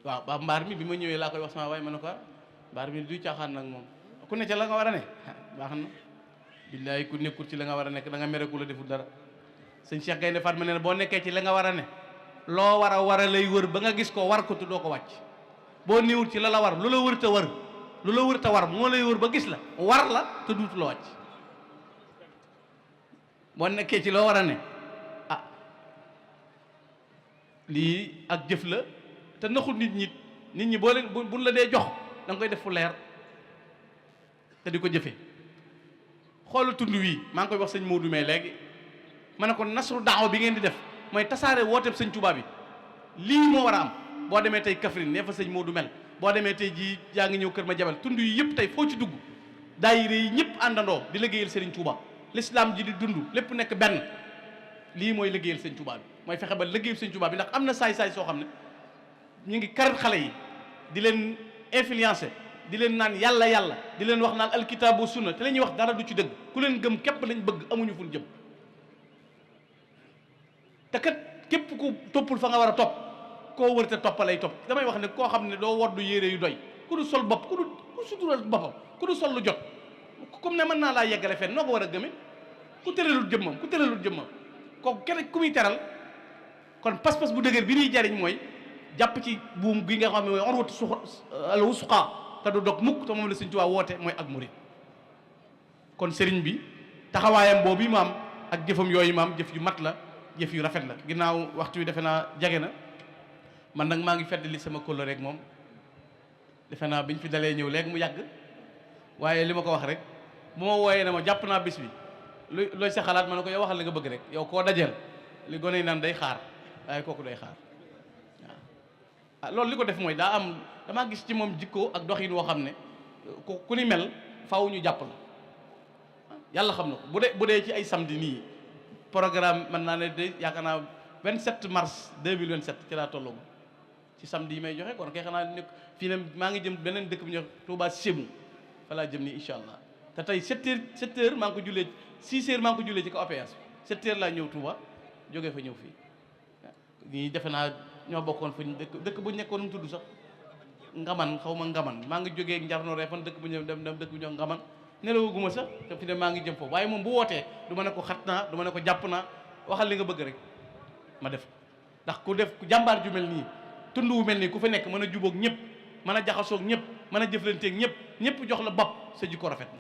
waaw ba mbaar mi bi ma ñëwee laa koy wax sama waay ma ne ko mbaar mi duy caaxaan nag moom ku ne ca la nga war a ne baax na billaay ku nekkul ci la nga war a nekk da nga mere ku la deful dara sëñ Cheikh Gaynde Fatma nee na boo nekkee ci la nga war a ne loo war a lay wër ba nga gis ko war ko te doo ko wàcc boo néewul ci la la war lu la wër te war lu la wër te war moo lay wër ba gis la war la te duutu la wàcc boo nekkee ci loo war a ne lii ak jëf la te naxul nit ñi boo leen buñ la dee jox da nga koy def fu leer te di ko jëfe xoolal tund wii maa ngi koy wax sëñ Modou mais léegi ma ne ko nasru daaw bi ngeen di def mooy tasaare wooteeb sëñ Touba bi lii moo war a am boo demee tey Kaffrine nee fa sëñ Modou mel boo demee tey jii yaa ngi ñëw Kër Madiabel tund yi yëpp tey foo ci dugg daayira yi ñëpp àndandoo di liggéeyal sëriñ Touba l'islam ji di dund lépp nekk benn lii mooy liggéeyal sëñ Touba bi mooy fexe ba liggéeyal sëñ Touba bi ndax am na saay-saay soo xam ne ñu ngi karat xale yi di leen influencer di leen naan yàlla di leen wax naan alkitaabu sunna te la ñuy wax dara du ci dëgg ku leen gëm képp lañ bëgg amuñu fu ñu jëm te kat képp ku toppul fa nga war a topp koo wër te toppalay topp damay wax ne koo xam ne doo woddu yére yu doy ku du sol bopp ku sutural boppam ku du sol lu jot comme ne mën naa laa yeggale fenn noo ko war a gëme ku tëralul jëmmam kooku kenn ku muy teral kon pas-pas bu dëgër bi ñuy jariñ mooy jàpp ci buum gi nga xam ne mooy orwatu suqa te du dog mukk te moom la Sëriñ Tuubaa woote mooy ak murid kon sëriñ bi taxawaayam boobu mu am ak jëfam yooyu mu am jëf yu mat la jëf yu rafet la ginnaaw waxtu wi defe naa jage na man nag maa ngi feddali sama kóllëre rek moom defe naa biñ fi dalee ñëw léegi mu yàgg waaye li ma ko wax rek bu ma wooyee ne ma jàpp naa bis bi looy sa xalaat ma ne ko yow waxal li nga bëgg rek yow koo dajeel li gone yi naan day xaar waaye kooku day xaar waaw loolu li ko def mooy damaa gis ci moom jikko ak doxin woo xam ne ku ni mel faaw ñu jàpp la yàlla xam na ko bu dee ci ay samedi nii programme mën naa ne de yaakaar naa 27 mars 2027 ci laa tolloo ci samedi yi may joxe kon kay xanaa nekk fii ne maa ngi jëm beneen dëkk bu ñuy wax Touba Sémou fa laa jëm nii incha allah te tey 7 heures maa ngi ko jullee 6 heures maa ngi ko jullee ci ko APS 7 heures laa ñëw Touba jógee fa ñëw fii ñii defe naa ñoo bokkoon fu ñu dëkk bu ñu nekkoon mu tudd sax ngaman xaw ma ngaman maa ngi jógee njarno reefan dëkk bu ñu dem dëkk bu ñu ngaman nelawaguma sax te fi ne maa ngi jëm foofu waaye moom bu wootee du ma ne ko xat naa du ma ne ko jàpp naa waxal li nga bëgg rek ma def ndax ku def jàmbaar ju mel nii tund wu mel nii ku fa nekk mën a jubóog ñëpp mën a jaxasoog ñëpp mën a jëflanteeg ñëpp jox la bopp sa jikko rafet na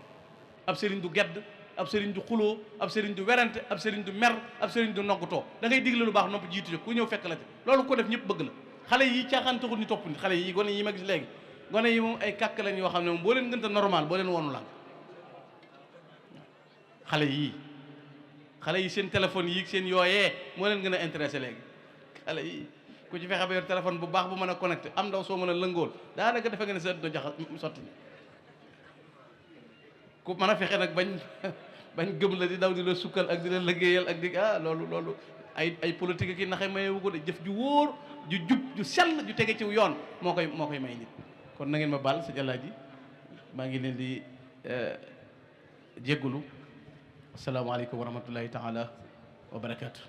ab sëriñ du gedd ab sëriñ du xuloo ab sëriñ du werante ab sëriñ du mer ab sëriñ du noggutoo da ngay digle lu baax nopp jiitu jóg ku ñëw fekk la ci loolu ko def ñëpp bëgg la xale yi caaxaan taxul ñu topp nit xale yi gone yi ma gis léegi gone yi moom ay kàkk lañ yoo xam ne moom boo leen gënta normal boo leen woonu lànk xale yi seen téléphone yi seen yooyee moo leen gën a intéressé léegi xale yi ku ci fexe ba yor téléphone bu baax bu mën a connecté am ndaw soo mën a lëngool daanaka defe nga ne sa do jaxa sotti ku mën a fexe nag bañ gëm la di daw di la sukkal ak di la liggéeyal ak di loolu ay politique ki naxe mayewu ko de jëf ju wóor ju jub ju sell ju tege ci yoon moo koy may nit kon na ngeen ma baal sëñ Alaaji maa ngi leen di jéggulu asalaamaaleykum wa rahmatullahi taala wa barakaatu.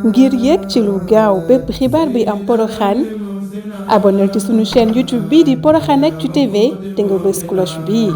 ngir yéeg ci lu gaaw bépp xibaar bi am Porokhane abonné ci sunu chaîne YouTube bii di Porokhane Actu TV te nga bës cloche bii